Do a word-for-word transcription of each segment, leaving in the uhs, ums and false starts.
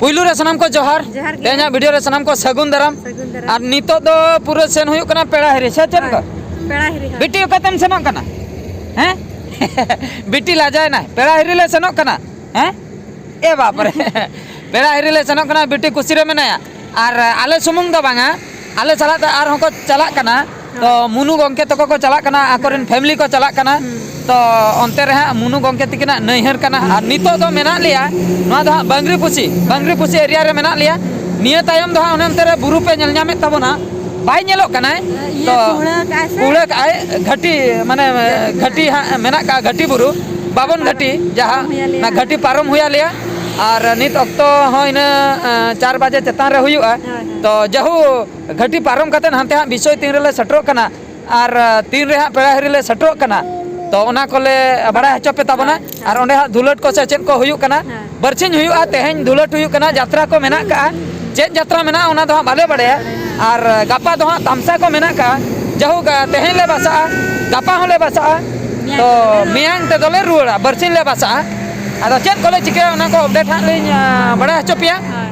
ᱯᱩᱭᱞᱩ ᱨᱮ ᱥᱟᱱᱟᱢ ᱠᱚ ᱡᱚᱦᱟᱨ᱾ ᱡᱚᱦᱟᱨ ᱜᱮ᱾ ᱛᱮᱦᱮᱧᱟᱜ ᱵᱷᱤᱰᱤᱭᱳ ᱨᱮ ᱥᱟᱱᱟᱢ ᱠᱚ ᱥᱟᱹᱜᱩᱱ ᱫᱟᱨᱟᱢ᱾ ᱥᱟᱹᱜᱩᱱ ᱫᱟᱨᱟᱢ᱾ ᱟᱨ ᱱᱤᱛᱚᱜ ᱫᱚ ᱯᱩᱨᱟᱹ ᱥᱮᱱ ᱦᱩᱭᱩᱜ ᱠᱟᱱᱟ ᱯᱮᱲᱟ ᱦᱤᱨᱤ, ᱥᱮ ᱪᱮᱫ ᱞᱮᱠᱟ? ᱦᱳᱭ, ᱯᱮᱲᱟ ᱦᱤᱨᱤ, ᱦᱳᱭ᱾ ᱵᱤᱴᱤ, ᱚᱠᱟᱛᱮᱢ ᱥᱮᱱᱚᱜ ᱠᱟᱱᱟ? ᱦᱮᱸ? ᱵᱤᱴᱤ ᱞᱟᱡᱟᱭᱮᱱᱟᱭ, ᱯᱮᱲᱟ ᱦᱤᱨᱤ ᱞᱮ ᱥᱮᱱᱚᱜ ᱠᱟᱱᱟ᱾ ᱦᱮᱸ? ᱮ ᱵᱟᱯ ᱨᱮ᱾ ᱯᱮᱲᱟ ᱦᱤᱨᱤ ᱞᱮ ᱥᱮᱱᱚᱜ ᱠᱟᱱᱟ, ᱵᱤᱴᱤ ᱠᱩᱥᱤ ᱨᱮ ᱢᱮᱱᱟᱭᱟ᱾ ᱟᱨ ᱟᱞᱮ ᱥᱩᱢᱩᱝ ᱫᱚ ᱵᱟᱝᱟ, ᱟᱞᱮ ᱥᱟᱞᱟᱜ ᱛᱮ ᱟᱨᱦᱚᱸ ᱠᱚ ᱪᱟᱞᱟᱜ ᱠᱟᱱᱟ᱾ ᱛᱚ ᱢᱩᱱᱩ ᱜᱚᱢᱠᱮ ᱛᱟᱠᱚ ᱠᱚ ᱪᱟᱞᱟᱜ ᱠᱟᱱᱟ, ᱟᱠᱚᱨᱮᱱ ᱯᱷᱮᱢᱤᱞᱤ ᱠᱚ ᱪᱟᱞᱟᱜ ᱠᱟᱱᱟ᱾ ᱦᱩᱸ᱾ ᱛᱚ ᱚᱱᱛᱮ ᱨᱮ ᱦᱟᱸᱜ ᱢᱩᱱᱩ ᱜᱚᱢᱠᱮ ᱛᱤᱠᱤᱱᱟᱜ ᱱᱟᱹᱭᱦᱟᱹᱨ ᱠᱟᱱᱟ᱾ ᱟᱨ ᱱᱤᱛᱚᱜ ᱫᱚ ᱢᱮᱱᱟᱜ ᱞᱮᱭᱟ ᱱᱚᱣᱟ ᱫᱚ ᱦᱟᱸᱜ ᱵᱟᱝᱨᱤ ᱯᱩᱥᱤ, ᱵᱟᱝᱨᱤ ᱯᱩᱥᱤ ᱮᱨᱤᱭᱟ ᱨᱮ ᱢᱮᱱᱟᱜ ᱞᱮᱭᱟ᱾ ᱱᱤᱭᱟᱹ ᱛᱟᱭᱚᱢ ᱫᱚ ᱦᱟᱸᱜ ᱚᱱᱮ ᱚᱱᱛᱮ ᱨᱮ ᱵᱩᱨᱩ ᱯᱮ ᱧᱮᱞ ᱧᱟᱢᱮᱫ ᱛᱟᱵᱚᱱᱟ, ᱵᱟᱭ ᱧᱮᱞᱚᱜ ᱠᱟᱱᱟᱭ᱾ ᱤᱭᱟᱹ ᱛᱚ ᱠᱩᱲᱟᱹ ᱠᱟᱜᱼᱟᱭ ᱥᱮ? ᱠᱩᱲᱟᱹ ᱠᱟᱜᱼᱟᱭ, ᱜᱷᱟᱹᱴᱤ, ᱢᱟᱱᱮ ᱜᱷᱟᱹᱴᱤ ᱜᱷᱟᱹᱴᱤ ᱦᱟᱸᱜ ᱢᱮᱱᱟᱜ ᱠᱟᱜᱼᱟ, ᱜᱷᱟᱹᱴᱤ ᱵᱩᱨᱩ, ᱵᱟᱵᱚᱱ ᱜᱷᱟᱹᱴᱤ, ᱡᱟᱦᱟᱸ ᱯᱟᱨᱚᱢ ᱦᱩᱭ ᱟᱞᱮᱭᱟ᱾ ᱚᱱᱟ ᱜᱷᱟᱹᱴᱤ ᱯᱟᱨᱚᱢ ᱦᱩᱭ ᱟᱞᱮᱭᱟ᱾ ᱟᱨ ᱱᱤᱛ ᱚᱠᱛᱚ ᱦᱚᱸ ᱤᱱᱟᱹ, ᱮᱸ, ᱪᱟᱨ ᱵᱟᱡᱮ ᱪᱮᱛᱟᱱ ᱨᱮ ᱦᱩᱭᱩᱜᱼᱟ᱾ ᱦᱳᱭ, ᱦᱳᱭ᱾ ᱛᱚ ᱡᱟᱦᱳ, ᱜᱷᱟᱹᱴᱤ ᱯᱟᱨᱚᱢ ᱠᱟᱛᱮ ᱦᱟᱱᱛᱮ ᱦᱟᱸᱜ ᱵᱤᱥᱚᱭ ᱛᱤᱱ ᱨᱮᱞᱮ ᱥᱮᱴᱮᱨᱚᱜ ᱠᱟᱱᱟ ᱟᱨ, ᱟᱸ, ᱛᱤᱱ ᱨᱮ ᱦᱟᱸᱜ ᱯᱮᱲᱟ ᱦᱤᱨᱤ ᱞᱮ ᱥᱮᱴᱮᱨᱚᱜ ᱠᱟᱱᱟ, ᱛᱚ ᱚᱱᱟ ᱠᱚᱞᱮ ᱵᱟᱲᱟᱭ ᱦᱚᱪᱚ ᱯᱮ ᱛᱟᱵᱚᱱᱟ᱾ ᱟᱪᱪᱷᱟ᱾ ᱟᱨ ᱚᱸᱰᱮ ᱦᱟᱸᱜ ᱫᱷᱩᱞᱟᱹᱴ ᱠᱚ ᱥᱮ ᱪᱮᱫ ᱠᱚ ᱦᱩᱭᱩᱜ ᱠᱟᱱᱟ, ᱦᱮᱸ᱾ ᱵᱟᱨᱥᱤᱧ ᱦᱩᱭᱩᱜᱼᱟ, ᱛᱮᱦᱮᱧ ᱫᱷᱩᱞᱟᱹᱴ ᱦᱩᱭᱩᱜ ᱠᱟᱱᱟ, ᱡᱟᱛᱨᱟ ᱠᱚ ᱢᱮᱱᱟᱜ ᱠᱟᱜᱼᱟ᱾ ᱪᱮᱫ ᱡᱟᱛᱨᱟ ᱢᱮᱱᱟᱜᱼᱟ ᱚᱱᱟ ᱫᱚ ᱦᱟᱸᱜ ᱵᱟᱞᱮ ᱵᱟᱲᱟᱭᱟ᱾ ᱟᱨ ᱜᱟᱯᱟ ᱫᱚ ᱦᱟᱸᱜ ᱛᱟᱢᱥᱟ ᱠᱚ ᱢᱮᱱᱟᱜ ᱠᱟᱜᱼᱟ᱾ ᱡᱟᱦᱳᱠ, ᱛᱮᱦᱮᱧ ᱞᱮ ᱵᱟᱥᱟᱜᱼᱟ, ᱜᱟᱯᱟ ᱦᱚᱸᱞᱮ ᱵᱟᱥᱟᱜᱼᱟ᱾ ᱛᱚ ᱢᱮᱭᱟᱝ ᱛᱮᱫᱚ ᱞᱮ ᱨᱩᱣᱟᱹᱲᱟ, ᱵᱟᱨᱥᱤᱧ ᱞᱮ ᱵᱟᱥᱟᱜᱼᱟ᱾ ᱟᱫᱚ ᱪᱮᱫ ᱠᱚᱞᱮ ᱪᱤᱠᱟᱹᱭᱟ ᱚᱱᱟ ᱠᱚ ᱟᱯᱰᱮᱴ ᱦᱟᱸᱜ ᱞᱤᱧ, ᱟᱸ, ᱵᱟᱲᱟᱭ ᱦᱚᱪᱚ ᱯᱮᱭᱟ᱾ ᱦᱳᱭ᱾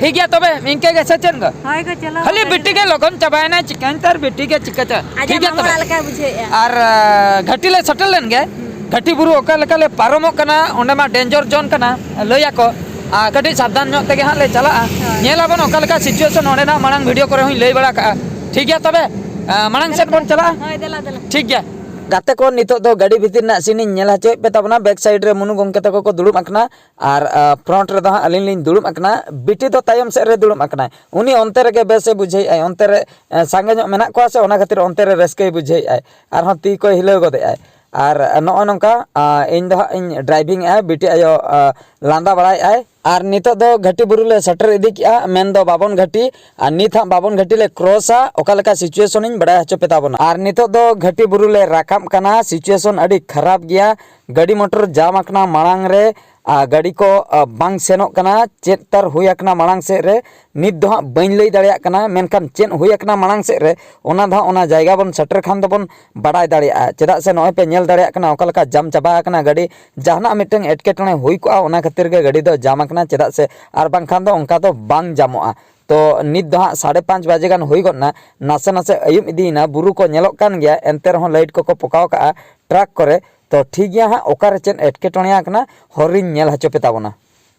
ᱴᱷᱤᱠ ᱜᱮᱭᱟ ᱛᱚᱵᱮ, ᱤᱱᱠᱟᱹ ᱜᱮ ᱥᱮ ᱪᱮᱫ ᱜᱚ? ᱦᱳᱭ ᱜᱚ, ᱪᱚᱞᱚ ᱠᱷᱟᱹᱞᱤ ᱜᱚ, ᱵᱤᱴᱤ ᱜᱮ ᱞᱚᱜᱚᱱ ᱪᱟᱵᱟᱭᱮᱱᱟ, ᱪᱤᱠᱟᱹᱧ ᱛᱟᱨ ᱵᱤᱴᱤ ᱜᱮ ᱪᱤᱠᱟᱹ ᱪᱚ᱾ ᱟᱡᱟᱜ ᱴᱷᱤᱠ ᱜᱮᱭᱟ ᱢᱟᱢᱚ ᱛᱚᱵᱮ᱾ ᱚᱲᱟᱜ ᱞᱮᱠᱟᱭ ᱵᱩᱡᱷᱟᱹᱣᱮᱫᱼᱟ᱾ ᱟᱨ, ᱟᱸ, ᱜᱷᱟᱹᱴᱤ ᱞᱮ ᱥᱮᱴᱮᱨ ᱞᱮᱱ ᱜᱮ᱾ ᱦᱩᱸ᱾ ᱜᱷᱟᱹᱴᱤ ᱵᱩᱨᱩ ᱚᱠᱟ ᱞᱮᱠᱟ ᱞᱮ ᱯᱟᱨᱚᱢᱚᱜ ᱠᱟᱱᱟ, ᱚᱸᱰᱮ ᱢᱟ ᱰᱮᱧᱡᱚᱨ ᱡᱳᱱ ᱠᱟᱱᱟ, ᱞᱟᱹᱭ ᱟᱠᱚ᱾ ᱟᱨ ᱠᱟᱹᱴᱤᱡ ᱥᱟᱵᱫᱷᱟᱱ ᱧᱚᱜ ᱛᱮᱜᱮ ᱦᱟᱸᱜ ᱞᱮ ᱪᱟᱞᱟᱜᱼᱟ᱾ ᱦᱳᱭ᱾ ᱧᱮᱞ ᱟᱵᱚᱱ ᱚᱠᱟ ᱞᱮᱠᱟ ᱥᱤᱪᱩᱭᱮᱥᱚᱱ ᱚᱸᱰᱮᱱᱟᱜ, ᱢᱟᱲᱟᱝ ᱵᱷᱤᱰᱤᱭᱳ ᱠᱚᱨᱮ ᱦᱚᱸᱧ ᱞᱟᱹᱭ ᱵᱟᱲᱟ ᱠᱟᱜᱼᱟ᱾ ᱴᱷᱤᱠ ᱜᱮᱭᱟ ᱛᱚᱵᱮ, ᱟᱸ, ᱢᱟᱲᱟᱝ ᱥᱮᱫ ᱵᱚᱱ ᱪᱟᱞᱟᱜᱼᱟ᱾ ᱦᱳᱭ, ᱫᱮᱞᱟ, ᱫᱮᱞᱟ᱾ ᱴᱷᱤᱠ ᱜᱮᱭᱟ᱾ ᱜᱟᱛᱮ ᱠᱚ, ᱱᱤᱛᱚᱜ ᱫᱚ ᱜᱟᱹᱰᱤ ᱵᱷᱤᱛᱤᱨ ᱨᱮᱱᱟᱜ ᱥᱤᱱ ᱤᱧ ᱧᱮᱞ ᱦᱚᱪᱚᱭᱮᱫ ᱯᱮ ᱛᱟᱵᱚᱱᱟ᱾ ᱵᱮᱠ ᱥᱟᱭᱤᱰ ᱨᱮ ᱢᱩᱱᱩ ᱜᱚᱢᱠᱮ ᱛᱟᱠᱚ ᱠᱚ ᱫᱩᱲᱩᱵ ᱟᱠᱟᱱᱟ ᱟᱨ, ᱟᱸ, ᱯᱷᱨᱚᱱᱴ ᱨᱮᱫᱚ ᱦᱟᱸᱜ ᱟᱹᱞᱤᱧ ᱞᱤᱧ ᱫᱩᱲᱩᱵ ᱟᱠᱟᱱᱟ᱾ ᱵᱤᱴᱤ ᱫᱚ ᱛᱟᱭᱚᱢ ᱥᱮᱫ ᱨᱮ ᱫᱩᱲᱩᱵ ᱟᱠᱟᱱᱟᱭ᱾ ᱩᱱᱤ ᱚᱱᱛᱮ ᱨᱮᱜᱮ ᱵᱮᱥᱮ ᱵᱩᱡᱷᱟᱹᱣᱮᱫᱼᱟᱭ, ᱚᱱᱛᱮ ᱨᱮ, ᱟᱸ, ᱥᱟᱸᱜᱮ ᱧᱚᱜ ᱢᱮᱱᱟᱜ ᱠᱚᱣᱟ ᱥᱮ, ᱚᱱᱟ ᱠᱷᱟᱹᱛᱤᱨ ᱚᱱᱛᱮ ᱨᱮ ᱨᱟᱹᱥᱠᱟᱹᱭ ᱵᱩᱡᱷᱟᱹᱣᱮᱫᱼᱟᱭ᱾ ᱟᱨᱦᱚᱸ ᱛᱤ ᱠᱚᱭ ᱦᱤᱞᱟᱹᱣ ᱜᱚᱫᱮᱜᱼᱟᱭ᱾ ᱟᱨ ᱱᱚᱜᱼᱚᱭ ᱱᱚᱝᱠᱟ, ᱟᱸ, ᱤᱧ ᱫᱚ ᱦᱟᱸᱜ ᱤᱧ ᱰᱨᱟᱭᱵᱷᱤᱝ ᱮᱜᱼᱟ, ᱵᱤᱴᱤ ᱟᱭᱳ, ᱟᱸ, ᱞᱟᱸᱫᱟ ᱵᱟᱲᱟᱭᱮᱜᱼᱟᱭ᱾ ᱟᱨ ᱱᱤᱛᱚᱜ ᱫᱚ ᱜᱷᱟᱹᱴᱤ ᱵᱩᱨᱩ ᱞᱮ ᱥᱮᱴᱮᱨ ᱤᱫᱤ ᱠᱮᱜᱼᱟ, ᱢᱮᱱᱫᱚ ᱵᱟᱵᱚᱱ ᱜᱷᱟᱹᱴᱤ᱾ ᱟᱨ ᱱᱤᱛ ᱦᱟᱸᱜ ᱵᱟᱵᱚᱱ ᱜᱷᱟᱹᱴᱤ ᱞᱮ ᱠᱨᱚᱥᱟ, ᱚᱠᱟ ᱞᱮᱠᱟ ᱥᱤᱪᱩᱭᱮᱥᱚᱱ ᱤᱧ ᱵᱟᱲᱟᱭ ᱦᱚᱪᱚ ᱯᱮ ᱛᱟᱵᱚᱱᱟ᱾ ᱟᱨ ᱱᱤᱛᱚᱜ ᱫᱚ ᱜᱷᱟᱹᱴᱤ ᱵᱩᱨᱩ ᱞᱮ ᱨᱟᱠᱟᱵ ᱠᱟᱱᱟ, ᱥᱤᱪᱩᱭᱮᱥᱚᱱ ᱟᱹᱰᱤ ᱠᱷᱟᱨᱟᱯ ᱜᱮᱭᱟ, ᱜᱟᱹᱰᱤ ᱢᱚᱴᱚᱨ ᱡᱟᱢ ᱟᱠᱟᱱᱟ ᱢᱟᱲᱟᱝ ᱨᱮ, ᱟᱨ ᱜᱟᱹᱰᱤ ᱠᱚ, ᱟᱸ, ᱵᱟᱝ ᱥᱮᱱᱚᱜ ᱠᱟᱱᱟ᱾ ᱪᱮᱫ ᱛᱟᱨ ᱦᱩᱭ ᱟᱠᱟᱱᱟ ᱢᱟᱲᱟᱝ ᱥᱮᱫ ᱨᱮ, ᱱᱤᱛ ᱫᱚ ᱦᱟᱸᱜ ᱵᱟᱹᱧ ᱞᱟᱹᱭ ᱫᱟᱲᱮᱭᱟᱜ ᱠᱟᱱᱟ, ᱢᱮᱱᱠᱷᱟᱱ ᱪᱮᱫ ᱦᱩᱭ ᱟᱠᱟᱱᱟ ᱢᱟᱲᱟᱝ ᱥᱮᱫ ᱨᱮ, ᱚᱱᱟ ᱫᱚ ᱦᱟᱸᱜ ᱚᱱᱟ ᱡᱟᱭᱜᱟ ᱵᱚᱱ ᱥᱮᱴᱮᱨ ᱠᱷᱟᱱ ᱫᱚᱵᱚᱱ ᱵᱟᱲᱟᱭ ᱫᱟᱲᱮᱭᱟᱜᱼᱟ᱾ ᱪᱮᱫᱟᱜ ᱥᱮ ᱱᱚᱜᱼᱚᱭ ᱯᱮ ᱧᱮᱞ ᱫᱟᱲᱮᱭᱟᱜ ᱠᱟᱱᱟ ᱚᱠᱟ ᱞᱮᱠᱟ ᱡᱟᱢ ᱪᱟᱵᱟ ᱟᱠᱟᱱᱟ ᱜᱟᱹᱰᱤ, ᱡᱟᱦᱟᱱᱟᱜ ᱢᱤᱫᱴᱟᱝ ᱮᱴᱠᱮᱴᱚᱬᱮ ᱦᱩᱭ ᱠᱚᱜᱼᱟ, ᱚᱱᱟ ᱠᱷᱟᱹᱛᱤᱨ ᱜᱮ ᱜᱟᱹᱰᱤ ᱫᱚ ᱡᱟᱢ ᱠᱟᱱᱟ, ᱪᱮᱫᱟᱜ ᱥᱮ ᱟᱨ ᱵᱟᱝᱠᱷᱟᱱ ᱫᱚ ᱚᱱᱠᱟ ᱫᱚ ᱵᱟᱝ ᱡᱟᱢᱚᱜᱼᱟ᱾ ᱛᱚ ᱱᱤᱛ ᱫᱚ ᱦᱟᱸᱜ ᱥᱟᱲᱮ ᱯᱟᱸᱪ ᱵᱟᱡᱮ ᱜᱟᱱ ᱦᱩᱭ ᱜᱚᱫ ᱮᱱᱟ, ᱱᱟᱥᱮ ᱱᱟᱥᱮ ᱟᱹᱭᱩᱵ ᱤᱫᱤᱭᱮᱱᱟ, ᱵᱩᱨᱩ ᱠᱚ ᱧᱮᱞᱚᱜ ᱠᱟᱱ ᱜᱮᱭᱟ, ᱮᱱᱛᱮ ᱨᱮᱦᱚᱸ ᱞᱟᱭᱤᱴ ᱠᱚᱠᱚ ᱯᱚᱠᱟᱣ ᱠᱟᱜᱼᱟ ᱴᱨᱟᱠ ᱠᱚᱨᱮ᱾ ᱛᱚ ᱴᱷᱤᱠ ᱜᱮᱭᱟ ᱦᱟᱸᱜ, ᱚᱠᱟᱨᱮ ᱪᱮᱫ ᱮᱴᱠᱮᱴᱚᱬᱮ ᱟᱠᱟᱱᱟ ᱦᱚᱨ ᱨᱤᱧ ᱧᱮᱞ ᱦᱚᱪᱚ ᱯᱮ ᱛᱟᱵᱚᱱᱟ᱾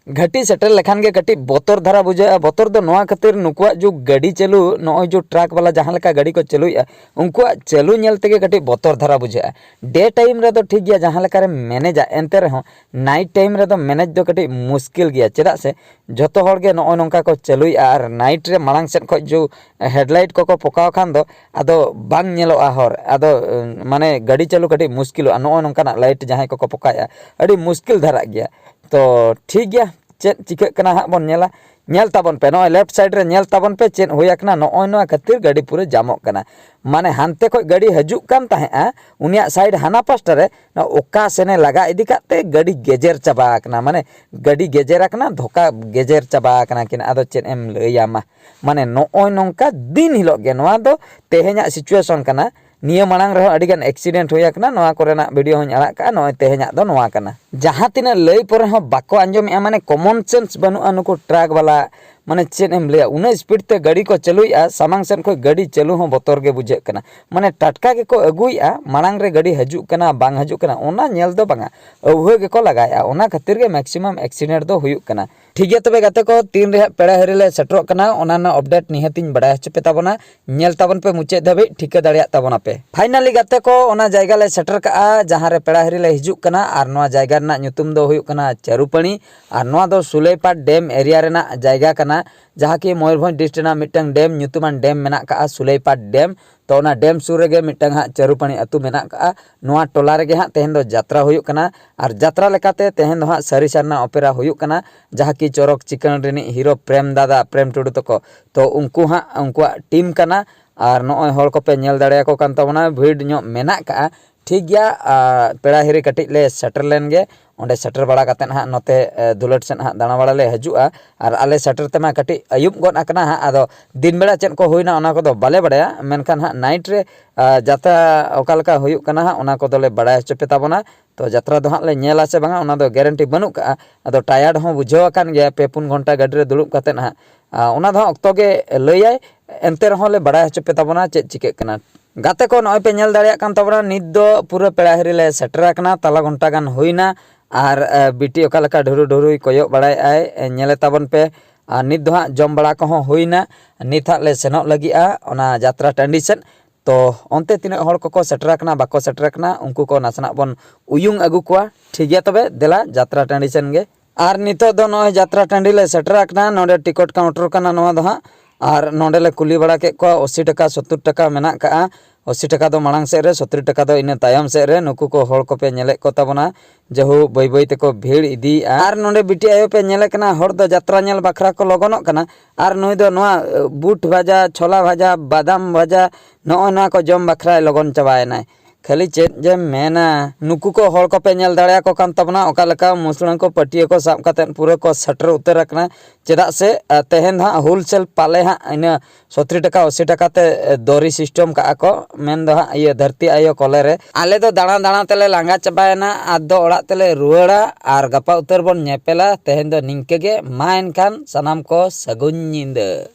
ᱜᱷᱟᱹᱴᱤ ᱥᱮᱴᱮᱨ ᱞᱮᱠᱷᱟᱱ ᱜᱮ ᱠᱟᱹᱴᱤᱡ ᱵᱚᱛᱚᱨ ᱫᱷᱟᱨᱟ ᱵᱩᱡᱷᱟᱹᱜᱼᱟ᱾ ᱵᱚᱛᱚᱨ ᱫᱚ ᱱᱚᱣᱟ ᱠᱷᱟᱹᱛᱤᱨ, ᱱᱩᱠᱩᱣᱟᱜ ᱡᱩ ᱜᱟᱹᱰᱤ ᱪᱟᱹᱞᱩ, ᱱᱚᱜᱼᱚᱭ ᱡᱩ ᱴᱨᱟᱠ ᱵᱟᱞᱟ ᱡᱟᱦᱟᱸ ᱞᱮᱠᱟ ᱜᱟᱹᱰᱤ ᱠᱚ ᱪᱟᱹᱞᱩᱭᱮᱫᱼᱟ, ᱩᱱᱠᱩᱣᱟᱜ ᱪᱟᱹᱞᱩ ᱧᱮᱞ ᱛᱮᱜᱮ ᱠᱟᱹᱴᱤᱡ ᱵᱚᱛᱚᱨ ᱫᱷᱟᱨᱟ ᱵᱩᱡᱷᱟᱹᱜᱼᱟ᱾ ᱰᱮ ᱴᱟᱭᱤᱢ ᱨᱮᱫᱚ ᱴᱷᱤᱠ ᱜᱮᱭᱟ, ᱡᱟᱦᱟᱸ ᱞᱮᱠᱟᱨᱮᱢ ᱢᱮᱱᱮᱡᱟ, ᱮᱱᱛᱮ ᱨᱮᱦᱚᱸ ᱱᱟᱭᱤᱴ ᱴᱟᱭᱤᱢ ᱨᱮᱫᱚ ᱢᱮᱱᱮᱡ ᱫᱚ ᱠᱟᱹᱴᱤᱡ ᱢᱩᱥᱠᱤᱞ ᱜᱮᱭᱟ, ᱪᱮᱫᱟᱜ ᱥᱮ ᱡᱷᱚᱛᱚ ᱦᱚᱲ ᱜᱮ ᱱᱚᱜᱼᱚᱭ ᱱᱚᱝᱠᱟ ᱠᱚ ᱪᱟᱹᱞᱩᱭᱮᱫᱼᱟ᱾ ᱟᱨ ᱱᱟᱭᱤᱴ ᱨᱮ ᱢᱟᱲᱟᱝ ᱥᱮᱫ ᱠᱷᱚᱱ ᱡᱩ ᱦᱮᱰᱞᱟᱭᱤᱴ ᱠᱚᱠᱚ ᱯᱚᱠᱟᱣ ᱠᱷᱟᱱ ᱫᱚ ᱟᱫᱚ ᱵᱟᱝ ᱧᱮᱞᱚᱜᱼᱟ ᱦᱚᱨ, ᱟᱫᱚ ᱢᱟᱱᱮ ᱜᱟᱹᱰᱤ ᱪᱟᱹᱞᱩ ᱠᱟᱹᱴᱤᱡ ᱢᱩᱥᱠᱤᱞᱚᱜᱼᱟ᱾ ᱱᱚᱜᱼᱚᱭ ᱱᱚᱝᱠᱟᱱᱟᱜ ᱞᱟᱭᱤᱴ ᱡᱟᱦᱟᱸᱭ ᱠᱚᱠᱚ ᱯᱚᱠᱟᱭᱮᱫᱼᱟ, ᱟᱹᱰᱤ ᱢᱩᱥᱠᱤᱞ ᱫᱷᱟᱨᱟᱜ ᱜᱮᱭᱟ᱾ ᱛᱚ ᱴᱷᱤᱠ ᱜᱮᱭᱟ, ᱪᱮᱫ ᱪᱤᱠᱟᱹᱜ ᱠᱟᱱᱟ ᱦᱟᱸᱜ ᱵᱚᱱ ᱧᱮᱞᱟ᱾ ᱧᱮᱞ ᱛᱟᱵᱚᱱ ᱯᱮ, ᱱᱚᱜᱼᱚᱭ ᱞᱮᱯᱷᱴ ᱥᱟᱭᱤᱰ ᱨᱮ ᱧᱮᱞ ᱛᱟᱵᱚᱱ ᱯᱮ ᱪᱮᱫ ᱦᱩᱭ ᱟᱠᱟᱱᱟ᱾ ᱱᱚᱜᱼᱚᱭ ᱱᱚᱣᱟ ᱠᱷᱟᱹᱛᱤᱨ ᱜᱟᱹᱰᱤ ᱯᱩᱨᱟᱹ ᱡᱟᱢᱚᱜ ᱠᱟᱱᱟ᱾ ᱢᱟᱱᱮ ᱦᱟᱱᱛᱮ ᱠᱷᱚᱱ ᱜᱟᱹᱰᱤ ᱦᱤᱡᱩᱜ ᱠᱟᱱ ᱛᱟᱦᱮᱸᱜᱼᱟ, ᱩᱱᱤᱭᱟᱜ ᱥᱟᱭᱤᱰ ᱦᱟᱱᱟ ᱯᱟᱥᱴᱟ ᱨᱮ, ᱚᱠᱟ ᱥᱮᱱᱮ ᱞᱟᱜᱟ ᱤᱫᱤ ᱠᱟᱜ ᱛᱮ ᱜᱟᱹᱰᱤ ᱜᱮᱡᱮᱨ ᱪᱟᱵᱟ ᱟᱠᱟᱱᱟ᱾ ᱢᱟᱱᱮ ᱜᱟᱹᱰᱤ ᱜᱮᱡᱮᱨ ᱟᱠᱟᱱᱟ, ᱫᱷᱚᱠᱟ ᱜᱮᱡᱮᱨ ᱪᱟᱵᱟ ᱟᱠᱟᱱᱟ ᱠᱤᱱ᱾ ᱟᱫᱚ ᱪᱮᱫ ᱮᱢ ᱞᱟᱹᱭᱟ ᱢᱟ, ᱢᱟᱱᱮ ᱱᱚᱜᱼᱚᱭ ᱱᱚᱝᱠᱟ ᱫᱤᱱ ᱦᱤᱞᱳᱜ ᱜᱮ᱾ ᱱᱚᱣᱟ ᱫᱚ ᱛᱮᱦᱮᱧᱟᱜ ᱥᱤᱪᱩᱭᱮᱥᱚᱱ ᱠᱟᱱᱟ᱾ ᱱᱤᱭᱟᱹ ᱢᱟᱲᱟᱝ ᱨᱮᱦᱚᱸ ᱟᱹᱰᱤᱜᱟᱱ ᱮᱠᱥᱤᱰᱮᱱᱴ ᱦᱩᱭ ᱟᱠᱟᱱᱟ, ᱱᱚᱣᱟ ᱠᱚᱨᱮᱱᱟᱜ ᱵᱷᱤᱰᱤᱭᱳ ᱦᱚᱸᱧ ᱟᱲᱟᱜ ᱠᱟᱜᱼᱟ᱾ ᱱᱚᱜᱼᱚᱭ ᱛᱮᱦᱮᱧᱟᱜ ᱫᱚ ᱱᱚᱣᱟ ᱠᱟᱱᱟ᱾ ᱡᱟᱦᱟᱸ ᱛᱤᱱᱟᱹᱜ ᱞᱟᱹᱭ ᱯᱚᱨᱮ ᱦᱚᱸ ᱵᱟᱠᱚ ᱟᱸᱡᱚᱢᱮᱜᱼᱟ, ᱢᱟᱱᱮ ᱠᱚᱢᱚᱱ ᱥᱮᱱᱥ ᱵᱟᱹᱱᱩᱜᱼᱟ ᱱᱩᱠᱩ ᱴᱨᱟᱠ ᱵᱟᱞᱟ᱾ ᱢᱟᱱᱮ ᱪᱮᱫ ᱮᱢ ᱞᱟᱹᱭᱟ, ᱩᱱᱟᱹᱜ ᱥᱯᱤᱰ ᱛᱮ ᱜᱟᱹᱰᱤ ᱠᱚ ᱪᱟᱹᱞᱩᱭᱮᱫᱼᱟ, ᱥᱟᱢᱟᱝ ᱥᱮᱫ ᱠᱷᱚᱱ ᱜᱟᱹᱰᱤ ᱪᱟᱹᱞᱩ ᱦᱚᱸ ᱵᱚᱛᱚᱨ ᱜᱮ ᱵᱩᱡᱷᱟᱹᱜ ᱠᱟᱱᱟ᱾ ᱢᱟᱱᱮ ᱴᱟᱴᱠᱟ ᱜᱮᱠᱚ ᱟᱹᱜᱩᱭᱮᱫᱼᱟ, ᱢᱟᱲᱟᱝ ᱨᱮ ᱜᱟᱹᱰᱤ ᱦᱤᱡᱩᱜ ᱠᱟᱱᱟ ᱵᱟᱝ ᱦᱤᱡᱩᱜ ᱠᱟᱱᱟ ᱚᱱᱟ ᱧᱮᱞ ᱫᱚ ᱵᱟᱝᱟ, ᱟᱹᱣᱦᱟᱹ ᱜᱮᱠᱚ ᱞᱟᱜᱟᱭᱮᱫᱼᱟ᱾ ᱚᱱᱟ ᱠᱷᱟᱹᱛᱤᱨ ᱜᱮ ᱢᱮᱠᱥᱤᱢᱟᱢ ᱮᱠᱥᱤᱰᱮᱱᱴ ᱫᱚ ᱦᱩᱭᱩᱜ ᱠᱟᱱᱟ᱾ ᱴᱷᱤᱠ ᱜᱮᱭᱟ ᱛᱚᱵᱮ ᱜᱟᱛᱮ ᱠᱚ, ᱛᱤᱱ ᱨᱮ ᱦᱟᱸᱜ ᱯᱮᱲᱟ ᱦᱤᱨᱤ ᱞᱮ ᱥᱮᱴᱮᱨᱚᱜ ᱠᱟᱱᱟ, ᱚᱱᱟ ᱨᱮᱱᱟᱜ ᱟᱯᱰᱮᱴ ᱱᱤᱦᱟᱹᱛᱤᱧ ᱵᱟᱲᱟᱭ ᱦᱚᱪᱚ ᱯᱮ ᱛᱟᱵᱚᱱᱟ᱾ ᱧᱮᱞ ᱛᱟᱵᱚᱱ ᱯᱮ ᱢᱩᱪᱟᱹᱫ ᱫᱷᱟᱹᱵᱤᱡ, ᱴᱷᱤᱠᱟᱹ ᱫᱟᱲᱮᱭᱟᱜ ᱛᱟᱵᱚᱱᱟᱯᱮ᱾ ᱯᱷᱟᱭᱱᱟᱞᱤ ᱜᱟᱛᱮ ᱠᱚ, ᱚᱱᱟ ᱡᱟᱭᱜᱟ ᱞᱮ ᱥᱮᱴᱮᱨ ᱠᱟᱜᱼᱟ, ᱡᱟᱦᱟᱸ ᱨᱮ ᱯᱮᱲᱟ ᱦᱤᱨᱤ ᱞᱮ ᱦᱤᱡᱩᱜ ᱠᱟᱱᱟ᱾ ᱟᱨ ᱱᱚᱣᱟ ᱡᱟᱭᱜᱟ ᱨᱮᱱᱟᱜ ᱧᱩᱛᱩᱢ ᱫᱚ ᱦᱩᱭᱩᱜ ᱠᱟᱱᱟ ᱪᱟᱹᱨᱩᱯᱟᱹᱲᱤ᱾ ᱟᱨ ᱱᱚᱣᱟ ᱫᱚ ᱥᱩᱞᱟᱹᱭᱯᱟᱲ ᱰᱮᱢ ᱮᱨᱤᱭᱟ ᱨᱮᱱᱟᱜ ᱡᱟᱭᱜᱟ ᱠᱟᱱᱟ, ᱡᱟᱦᱟᱸ ᱠᱤ ᱢᱚᱭᱩᱨᱵᱷᱚᱸᱡᱽ ᱰᱤᱥᱴᱨᱤᱠᱴ ᱨᱮᱱᱟᱜ ᱢᱤᱫᱴᱟᱝ ᱰᱮᱢ, ᱧᱩᱛᱩᱢᱟᱱ ᱰᱮᱢ ᱢᱮᱱᱟᱜ ᱠᱟᱜᱼᱟ, ᱥᱩᱞᱟᱹᱭᱯᱟᱲ ᱰᱮᱢ᱾ ᱛᱚ ᱚᱱᱟ ᱰᱮᱢ ᱥᱩᱨ ᱨᱮᱜᱮ ᱢᱤᱫᱴᱟᱝ ᱦᱟᱸᱜ ᱪᱟᱹᱨᱩᱯᱟᱹᱲᱤ ᱟᱹᱛᱩ ᱢᱮᱱᱟᱜ ᱠᱟᱜᱼᱟ᱾ ᱱᱚᱣᱟ ᱴᱚᱞᱟ ᱨᱮᱜᱮ ᱦᱟᱸᱜ ᱛᱮᱦᱮᱧ ᱫᱚ ᱡᱟᱛᱨᱟ ᱦᱩᱭᱩᱜ ᱠᱟᱱᱟ᱾ ᱟᱨ ᱡᱟᱛᱨᱟ ᱞᱮᱠᱟᱛᱮ ᱛᱮᱦᱮᱧ ᱫᱚ ᱦᱟᱸᱜ ᱥᱟᱹᱨᱤ ᱥᱟᱨᱱᱟ ᱚᱯᱮᱨᱟ ᱦᱩᱭᱩᱜ ᱠᱟᱱᱟ, ᱡᱟᱦᱟᱸ ᱠᱤ ᱪᱚᱨᱚᱠ ᱪᱤᱠᱟᱹᱬ ᱨᱤᱱᱤᱡ ᱦᱤᱨᱳ ᱯᱨᱮᱢ ᱫᱟᱫᱟ, ᱯᱨᱮᱢ ᱴᱩᱰᱩ ᱛᱟᱠᱚ᱾ ᱛᱚ ᱩᱱᱠᱩ ᱦᱟᱸᱜ ᱩᱱᱠᱩᱣᱟᱜ ᱴᱤᱢ ᱠᱟᱱᱟ᱾ ᱟᱨ ᱱᱚᱜᱼᱚᱭ ᱦᱚᱲ ᱠᱚᱯᱮ ᱧᱮᱞ ᱫᱟᱲᱮᱭᱟᱠᱚ ᱠᱟᱱ ᱛᱟᱵᱚᱱᱟ, ᱵᱷᱤᱲ ᱧᱚᱜ ᱢᱮᱱᱟᱜ ᱠᱟᱜᱼᱟ᱾ ᱴᱷᱤᱠ ᱜᱮᱭᱟ, ᱟᱨ ᱯᱮᱲᱟ ᱦᱤᱨᱤ ᱠᱟᱹᱴᱤᱡ ᱞᱮ ᱥᱮᱴᱮᱨ ᱞᱮᱱ ᱜᱮ᱾ ᱚᱸᱰᱮ ᱥᱮᱴᱮᱨ ᱵᱟᱲᱟ ᱠᱟᱛᱮᱫ ᱦᱟᱸᱜ ᱱᱚᱛᱮ, ᱮ, ᱫᱷᱩᱞᱟᱹᱴ ᱥᱮᱫ ᱦᱟᱸᱜ ᱫᱟᱬᱟ ᱵᱟᱲᱟ ᱞᱮ ᱦᱤᱡᱩᱜᱼᱟ᱾ ᱟᱨ ᱟᱞᱮ ᱥᱮᱴᱮᱨ ᱛᱮᱢᱟ ᱠᱟᱹᱴᱤᱡ ᱟᱹᱭᱩᱵ ᱜᱚᱫ ᱟᱠᱟᱱᱟ ᱦᱟᱸᱜ, ᱟᱫᱚ ᱫᱤᱱ ᱵᱮᱲᱟ ᱪᱮᱫ ᱠᱚ ᱦᱩᱭᱱᱟ ᱚᱱᱟ ᱠᱚᱫᱚ ᱵᱟᱞᱮ ᱵᱟᱲᱟᱭᱟ, ᱢᱮᱱᱠᱷᱟᱱ ᱦᱟᱸᱜ ᱱᱟᱭᱤᱴ ᱨᱮ, ᱟ, ᱡᱟᱛᱨᱟ ᱚᱠᱟ ᱞᱮᱠᱟ ᱦᱩᱭᱩᱜ ᱠᱟᱱᱟ ᱦᱟᱸᱜ ᱚᱱᱟ ᱠᱚᱫᱚᱞᱮ ᱵᱟᱲᱟᱭ ᱦᱚᱪᱚ ᱯᱮ ᱛᱟᱵᱚᱱᱟ᱾ ᱛᱚ ᱡᱟᱛᱨᱟ ᱫᱚ ᱦᱟᱸᱜ ᱞᱮ ᱧᱮᱞᱟ ᱥᱮ ᱵᱟᱝᱟ, ᱚᱱᱟ ᱫᱚ ᱜᱮᱨᱮᱱᱴᱤ ᱵᱟᱹᱱᱩᱜ ᱠᱟᱜᱼᱟ᱾ ᱟᱫᱚ ᱴᱟᱭᱟᱨᱰ ᱦᱚᱸ ᱵᱩᱡᱷᱟᱹᱣ ᱟᱠᱟᱱ ᱜᱮᱭᱟ ᱯᱮ ᱯᱩᱱ ᱜᱷᱚᱱᱴᱟ ᱜᱟᱹᱰᱤ ᱨᱮ ᱫᱩᱲᱩᱵ ᱠᱟᱛᱮᱫ ᱦᱟᱸᱜ᱾ ᱟᱨ ᱚᱱᱟ ᱫᱚ ᱦᱟᱸᱜ ᱚᱠᱛᱚ ᱜᱮ ᱞᱟᱹᱭᱟᱭ, ᱮᱱᱛᱮ ᱨᱮᱦᱚᱸ ᱞᱮ ᱵᱟᱲᱟᱭ ᱦᱚᱪᱚ ᱯᱮ ᱛᱟᱵᱚᱱᱟ ᱪᱮᱫ ᱪᱤᱠᱟᱹᱜ ᱠᱟᱱᱟ᱾ ᱜᱟᱛᱮ ᱠᱚ, ᱱᱚᱜᱼᱚᱭ ᱯᱮ ᱧᱮᱞ ᱫᱟᱲᱮᱭᱟᱜ ᱠᱟᱱ ᱛᱟᱵᱚᱱᱟ, ᱱᱤᱛ ᱫᱚ ᱯᱩᱨᱟᱹ ᱯᱮᱲᱟ ᱦᱤᱨᱤ ᱞᱮ ᱥᱮᱴᱮᱨ ᱟᱠᱟᱱᱟ, ᱛᱟᱞᱟ ᱜᱷᱚᱱᱴᱟ ᱜᱟᱱ ᱦᱩᱭᱱᱟ᱾ ᱟᱨ ᱮ, ᱵᱤᱴᱤ ᱚᱠᱟ ᱞᱮᱠᱟ ᱰᱷᱩᱨᱩ ᱰᱷᱩᱨᱩᱭ ᱠᱚᱭᱚᱜ ᱵᱟᱲᱟᱭᱮᱫ ᱟᱭ, ᱮ, ᱧᱮᱞᱮ ᱛᱟᱵᱚᱱ ᱯᱮ᱾ ᱟᱨ ᱱᱤᱛ ᱫᱚ ᱦᱟᱸᱜ ᱡᱚᱢ ᱵᱟᱲᱟ ᱠᱚᱦᱚᱸ ᱦᱩᱭᱱᱟ, ᱱᱤᱛ ᱦᱟᱸᱜ ᱞᱮ ᱥᱮᱱᱚᱜ ᱞᱟᱹᱜᱤᱫᱼᱟ ᱚᱱᱟ ᱡᱟᱛᱨᱟ ᱴᱟᱺᱰᱤ ᱥᱮᱫ᱾ ᱛᱚ ᱚᱱᱛᱮ ᱛᱤᱱᱟᱹᱜ ᱦᱚᱲ ᱠᱚᱠᱚ ᱥᱮᱴᱮᱨ ᱟᱠᱟᱱᱟ, ᱵᱟᱠᱚ ᱥᱮᱴᱮᱨ ᱟᱠᱟᱱᱟ, ᱩᱱᱠᱩ ᱠᱚ ᱱᱟᱥᱮᱱᱟᱜ ᱵᱚᱱ ᱩᱭᱩᱝ ᱟᱹᱜᱩ ᱠᱚᱣᱟ᱾ ᱴᱷᱤᱠ ᱜᱮᱭᱟ, ᱛᱚᱵᱮ ᱫᱮᱞᱟ ᱡᱟᱛᱨᱟ ᱴᱟᱺᱰᱤ ᱥᱮᱱ ᱜᱮ᱾ ᱟᱨ ᱱᱤᱛᱚᱜ ᱫᱚ ᱱᱚᱜᱼᱚᱭ ᱡᱟᱛᱨᱟ ᱴᱟᱺᱰᱤ ᱞᱮ ᱥᱮᱴᱮᱨ ᱟᱠᱟᱱᱟ᱾ ᱱᱚᱰᱮ ᱴᱤᱠᱚᱴ ᱠᱟᱣᱩᱱᱴᱟᱨ ᱠᱟᱱᱟ ᱱᱚᱣᱟ ᱫᱚ ᱦᱟᱸᱜ᱾ ᱟᱨ ᱱᱚᱰᱮ ᱞᱮ ᱠᱩᱞᱤ ᱵᱟᱲᱟ ᱠᱮᱫ ᱠᱚᱣᱟ, ᱟᱥᱤ ᱴᱟᱠᱟ, ᱥᱚᱛᱛᱚᱨ ᱴᱟᱠᱟ ᱢᱮᱱᱟᱜ ᱠᱟᱜᱼᱟ᱾ ᱟᱥᱤ ᱴᱟᱠᱟ ᱫᱚ ᱢᱟᱲᱟᱝ ᱥᱮᱫ ᱨᱮ, ᱥᱚᱛᱛᱚᱨ ᱴᱟᱠᱟ ᱫᱚ ᱤᱱᱟᱹ ᱛᱟᱭᱚᱢ ᱥᱮᱫ ᱨᱮ᱾ ᱱᱩᱠᱩ ᱠᱚ ᱦᱚᱲ ᱠᱚᱯᱮ ᱧᱮᱞᱮᱫ ᱠᱚ ᱛᱟᱵᱚᱱᱟ, ᱡᱟᱹᱦᱩ ᱵᱟᱹᱭ ᱵᱟᱹᱭ ᱛᱮᱠᱚ ᱵᱷᱤᱲ ᱤᱫᱤᱭᱮᱫᱼᱟ᱾ ᱟᱨ ᱱᱚᱰᱮ ᱵᱤᱴᱤ ᱟᱭᱳ ᱯᱮ ᱧᱮᱞᱮ ᱠᱟᱱᱟ, ᱦᱚᱲ ᱫᱚ ᱡᱟᱛᱨᱟ ᱧᱮᱞ ᱵᱟᱠᱷᱨᱟ ᱠᱚ ᱞᱚᱜᱚᱱᱚᱜ ᱠᱟᱱᱟ᱾ ᱟᱨ ᱱᱩᱭ ᱫᱚ ᱱᱚᱣᱟ ᱮ, ᱵᱩᱴ ᱵᱷᱟᱡᱟ, ᱪᱷᱳᱞᱟ ᱵᱷᱟᱡᱟ, ᱵᱟᱫᱟᱢ ᱵᱷᱟᱡᱟ, ᱱᱚᱜᱼᱚ ᱱᱚᱣᱟ ᱠᱚ ᱡᱚᱢ ᱵᱟᱠᱷᱨᱟᱭ ᱞᱚᱜᱚᱱ ᱪᱟᱵᱟᱭᱮᱱᱟᱭ᱾ ᱠᱷᱟᱹᱞᱤ ᱪᱮᱫ ᱡᱮᱢ ᱢᱮᱱᱟ, ᱱᱩᱠᱩ ᱠᱚ ᱦᱚᱲ ᱠᱚᱯᱮ ᱧᱮᱞ ᱫᱟᱲᱮᱭᱟᱠᱚ ᱠᱟᱱ ᱛᱟᱵᱚᱱᱟ, ᱚᱠᱟ ᱞᱮᱠᱟ ᱢᱩᱥᱲᱟᱹ ᱠᱚ ᱯᱟᱹᱴᱤᱭᱟᱹ ᱠᱚ ᱥᱟᱵ ᱠᱟᱛᱮᱫ ᱯᱩᱨᱟᱹ ᱠᱚ ᱥᱮᱴᱮᱨ ᱩᱛᱟᱹᱨ ᱟᱠᱟᱱᱟ᱾ ᱪᱮᱫᱟᱜ ᱥᱮ ᱮ, ᱛᱮᱦᱮᱧ ᱫᱚ ᱦᱟᱸᱜ ᱦᱳᱞᱥᱮᱞ ᱯᱟᱞᱮ ᱦᱟᱸᱜ ᱤᱱᱟᱹ ᱥᱚᱛᱛᱨᱤ ᱴᱟᱠᱟ, ᱟᱥᱤ ᱴᱟᱠᱟ ᱛᱮ ᱮ, ᱫᱚᱨᱤ ᱥᱤᱥᱴᱮᱢ ᱠᱟᱜᱼᱟ ᱠᱚ, ᱢᱮᱱ ᱫᱚ ᱦᱟᱸᱜ ᱤᱭᱟᱹ ᱫᱷᱟᱹᱨᱛᱤ ᱟᱭᱳ ᱠᱚᱞᱮ ᱨᱮ᱾ ᱟᱞᱮ ᱫᱚ ᱫᱟᱬᱟ ᱫᱟᱬᱟ ᱛᱮᱞᱮ ᱞᱟᱸᱜᱟ ᱪᱟᱵᱟᱭᱮᱱᱟ, ᱟᱫ ᱫᱚ ᱚᱲᱟᱜ ᱛᱮᱞᱮ ᱨᱩᱣᱟᱹᱲᱟ᱾ ᱟᱨ ᱜᱟᱯᱟ ᱩᱛᱟᱹᱨ ᱵᱚᱱ ᱧᱮᱯᱮᱞᱟ᱾ ᱛᱮᱦᱮᱧ ᱫᱚ ᱱᱤᱝᱠᱟᱹ ᱜᱮ, ᱢᱟ ᱮᱱᱠᱷᱟᱱ ᱥᱟᱱᱟᱢ ᱠᱚ ᱥᱟᱹᱜᱩᱱ ᱧᱤᱫᱟᱹ᱾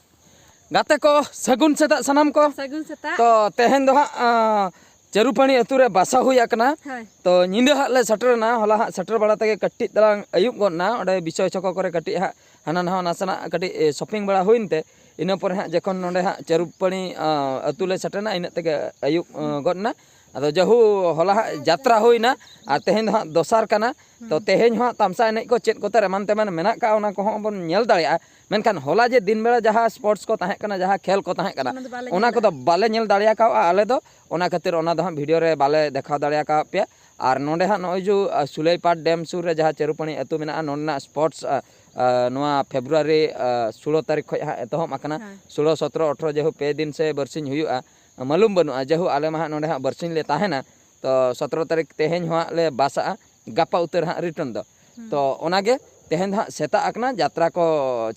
ᱜᱟᱛᱮ ᱠᱚ, ᱥᱟᱹᱜᱩᱱ ᱥᱮᱛᱟᱜ ᱥᱟᱱᱟᱢ ᱠᱚ᱾ ᱥᱟᱹᱜᱩᱱ ᱥᱮᱛᱟᱜ᱾ ᱛᱚ ᱛᱮᱦᱮᱧ ᱫᱚ ᱦᱟᱸᱜ ᱟᱸ, ᱪᱟᱹᱨᱩᱯᱟᱹᱱᱤ ᱟᱹᱛᱩ ᱨᱮ ᱵᱟᱥᱟ ᱦᱩᱭ ᱟᱠᱟᱱᱟ᱾ ᱦᱳᱭ᱾ ᱛᱚ ᱧᱤᱫᱟᱹ ᱦᱟᱸᱜ ᱞᱮ ᱥᱮᱴᱮᱨᱮᱱᱟ, ᱦᱚᱞᱟ ᱦᱟᱸᱜ ᱥᱮᱴᱮᱨ ᱵᱟᱲᱟ ᱛᱮᱜᱮ ᱠᱟᱹᱴᱤᱡ ᱛᱟᱞᱟᱝ ᱟᱹᱭᱩᱵ ᱜᱚᱫ ᱮᱱᱟ᱾ ᱚᱸᱰᱮ ᱵᱤᱥᱚᱭ ᱪᱷᱚᱠᱚ ᱠᱚᱨᱮ ᱠᱟᱹᱴᱤᱡ ᱦᱟᱸᱜ ᱦᱟᱱᱟ ᱱᱟᱣᱟ ᱱᱟᱥᱮᱱᱟᱜ ᱠᱟᱹᱴᱤᱡ ᱮ, ᱥᱚᱯᱤᱝ ᱵᱟᱲᱟ ᱦᱩᱭᱮᱱ ᱛᱮ, ᱤᱱᱟᱹ ᱯᱚᱨᱮ ᱦᱟᱸᱜ ᱡᱚᱠᱷᱚᱱ ᱱᱚᱸᱰᱮ ᱦᱟᱸᱜ ᱪᱟᱹᱨᱩᱯᱟᱹᱱᱤ ᱟᱸ, ᱟᱹᱛᱩ ᱞᱮ ᱥᱮᱴᱮᱨᱮᱱᱟ, ᱤᱱᱟᱹᱜ ᱛᱮᱜᱮ ᱟᱹᱭᱩᱵ ᱟᱸ, ᱜᱚᱫ ᱮᱱᱟ᱾ ᱟᱫᱚ ᱡᱟᱹᱦᱩ ᱦᱚᱞᱟ ᱦᱟᱸᱜ ᱡᱟᱛᱨᱟ ᱦᱩᱭᱱᱟ ᱟᱨ ᱛᱮᱦᱮᱧ ᱫᱚ ᱦᱟᱸᱜ ᱫᱚᱥᱟᱨ ᱠᱟᱱᱟ᱾ ᱛᱚ ᱛᱮᱦᱮᱧ ᱦᱚᱸ ᱦᱟᱸᱜ ᱛᱟᱢᱥᱟ ᱮᱱᱮᱡ ᱠᱚ ᱪᱮᱫ ᱠᱚᱛᱮ ᱮᱢᱟᱱ ᱛᱮᱢᱟᱱ ᱢᱮᱱᱟᱜ ᱠᱟᱜᱼᱟ, ᱚᱱᱟ ᱠᱚᱦᱚᱸ ᱵᱚᱱ ᱧᱮᱞ ᱫᱟᱲᱮᱭᱟᱜᱼᱟ᱾ ᱢᱮᱱᱠᱷᱟᱱ ᱦᱚᱞᱟ ᱡᱮ ᱫᱤᱱ ᱵᱮᱲᱟ ᱡᱟᱦᱟᱸ ᱥᱯᱳᱨᱴᱥ ᱠᱚ ᱛᱟᱦᱮᱸ ᱠᱟᱱᱟ, ᱡᱟᱦᱟᱸ ᱠᱷᱮᱞ ᱠᱚ ᱛᱟᱦᱮᱸ ᱠᱟᱱᱟ, ᱚᱱᱟ ᱫᱚ ᱵᱟᱞᱮ ᱚᱱᱟ ᱧᱮᱞ ᱠᱚᱫᱚ ᱵᱟᱞᱮ ᱧᱮᱞ ᱫᱟᱲᱮ ᱟᱠᱟᱫᱼᱟ ᱟᱞᱮ ᱫᱚ᱾ ᱚᱱᱟ ᱠᱷᱟᱹᱛᱤᱨ ᱚᱱᱟ ᱫᱚ ᱦᱟᱸᱜ ᱵᱷᱤᱰᱤᱭᱳ ᱨᱮ ᱵᱟᱞᱮ ᱫᱮᱠᱷᱟᱣ ᱫᱟᱲᱮ ᱟᱠᱟᱫ ᱯᱮᱭᱟ᱾ ᱟᱨ ᱱᱚᱸᱰᱮ ᱦᱟᱸᱜ ᱱᱚᱜᱼᱚᱭ ᱡᱮ, ᱟᱸ, ᱥᱩᱞᱟᱹᱭᱯᱟᱴ ᱰᱮᱢ ᱥᱩᱨ ᱨᱮ ᱡᱟᱦᱟᱸ ᱪᱟᱹᱨᱩᱯᱟᱹᱱᱤ ᱟᱹᱛᱩ ᱢᱮᱱᱟᱜᱼᱟ, ᱱᱚᱸᱰᱮᱱᱟᱜ ᱥᱯᱳᱨᱴᱥ, ᱟᱸ, ᱟᱸ, ᱱᱚᱣᱟ ᱯᱷᱮᱵᱽᱨᱩᱣᱟᱨᱤ, ᱟᱸ, ᱥᱳᱞᱳ ᱛᱟᱹᱨᱤᱠᱷ ᱠᱷᱚᱱ ᱦᱟᱸᱜ ᱮᱛᱚᱦᱚᱵ ᱟᱠᱟᱱᱟ᱾ ᱦᱮᱸ᱾ ᱥᱳᱞᱳ, ᱥᱚᱛᱨᱚ, ᱟᱴᱷᱨᱚ ᱡᱮᱦᱩ ᱯᱮ ᱫᱤᱱ ᱥᱮ ᱵᱟᱨᱥᱤᱧ ᱦᱩᱭᱩᱜᱼᱟ, ᱢᱟᱞᱩᱢ ᱵᱟᱹᱱᱩᱜᱼᱟ᱾ ᱡᱮᱦᱩ ᱟᱞᱮ ᱢᱟ ᱦᱟᱸᱜ ᱱᱚᱸᱰᱮ ᱦᱟᱸᱜ ᱵᱟᱨᱥᱤᱧ ᱞᱮ ᱛᱟᱦᱮᱱᱟ᱾ ᱛᱚ ᱥᱚᱛᱨᱚ ᱛᱟᱹᱨᱤᱠᱷ ᱛᱮᱦᱮᱧ ᱦᱚᱸ ᱦᱟᱸᱜ ᱞᱮ ᱵᱟᱥᱟᱜᱼᱟ, ᱜᱟᱯᱟ ᱩᱛᱟᱹᱨ ᱦᱟᱸᱜ ᱨᱤᱴᱟᱨᱱ ᱫᱚ᱾ ᱦᱩᱸ᱾ ᱛᱚ ᱚᱱᱟᱜᱮ ᱛᱮᱦᱮᱧ ᱫᱚ ᱦᱟᱸᱜ ᱥᱮᱛᱟᱜ ᱟᱠᱟᱱᱟ, ᱡᱟᱛᱨᱟ ᱠᱚ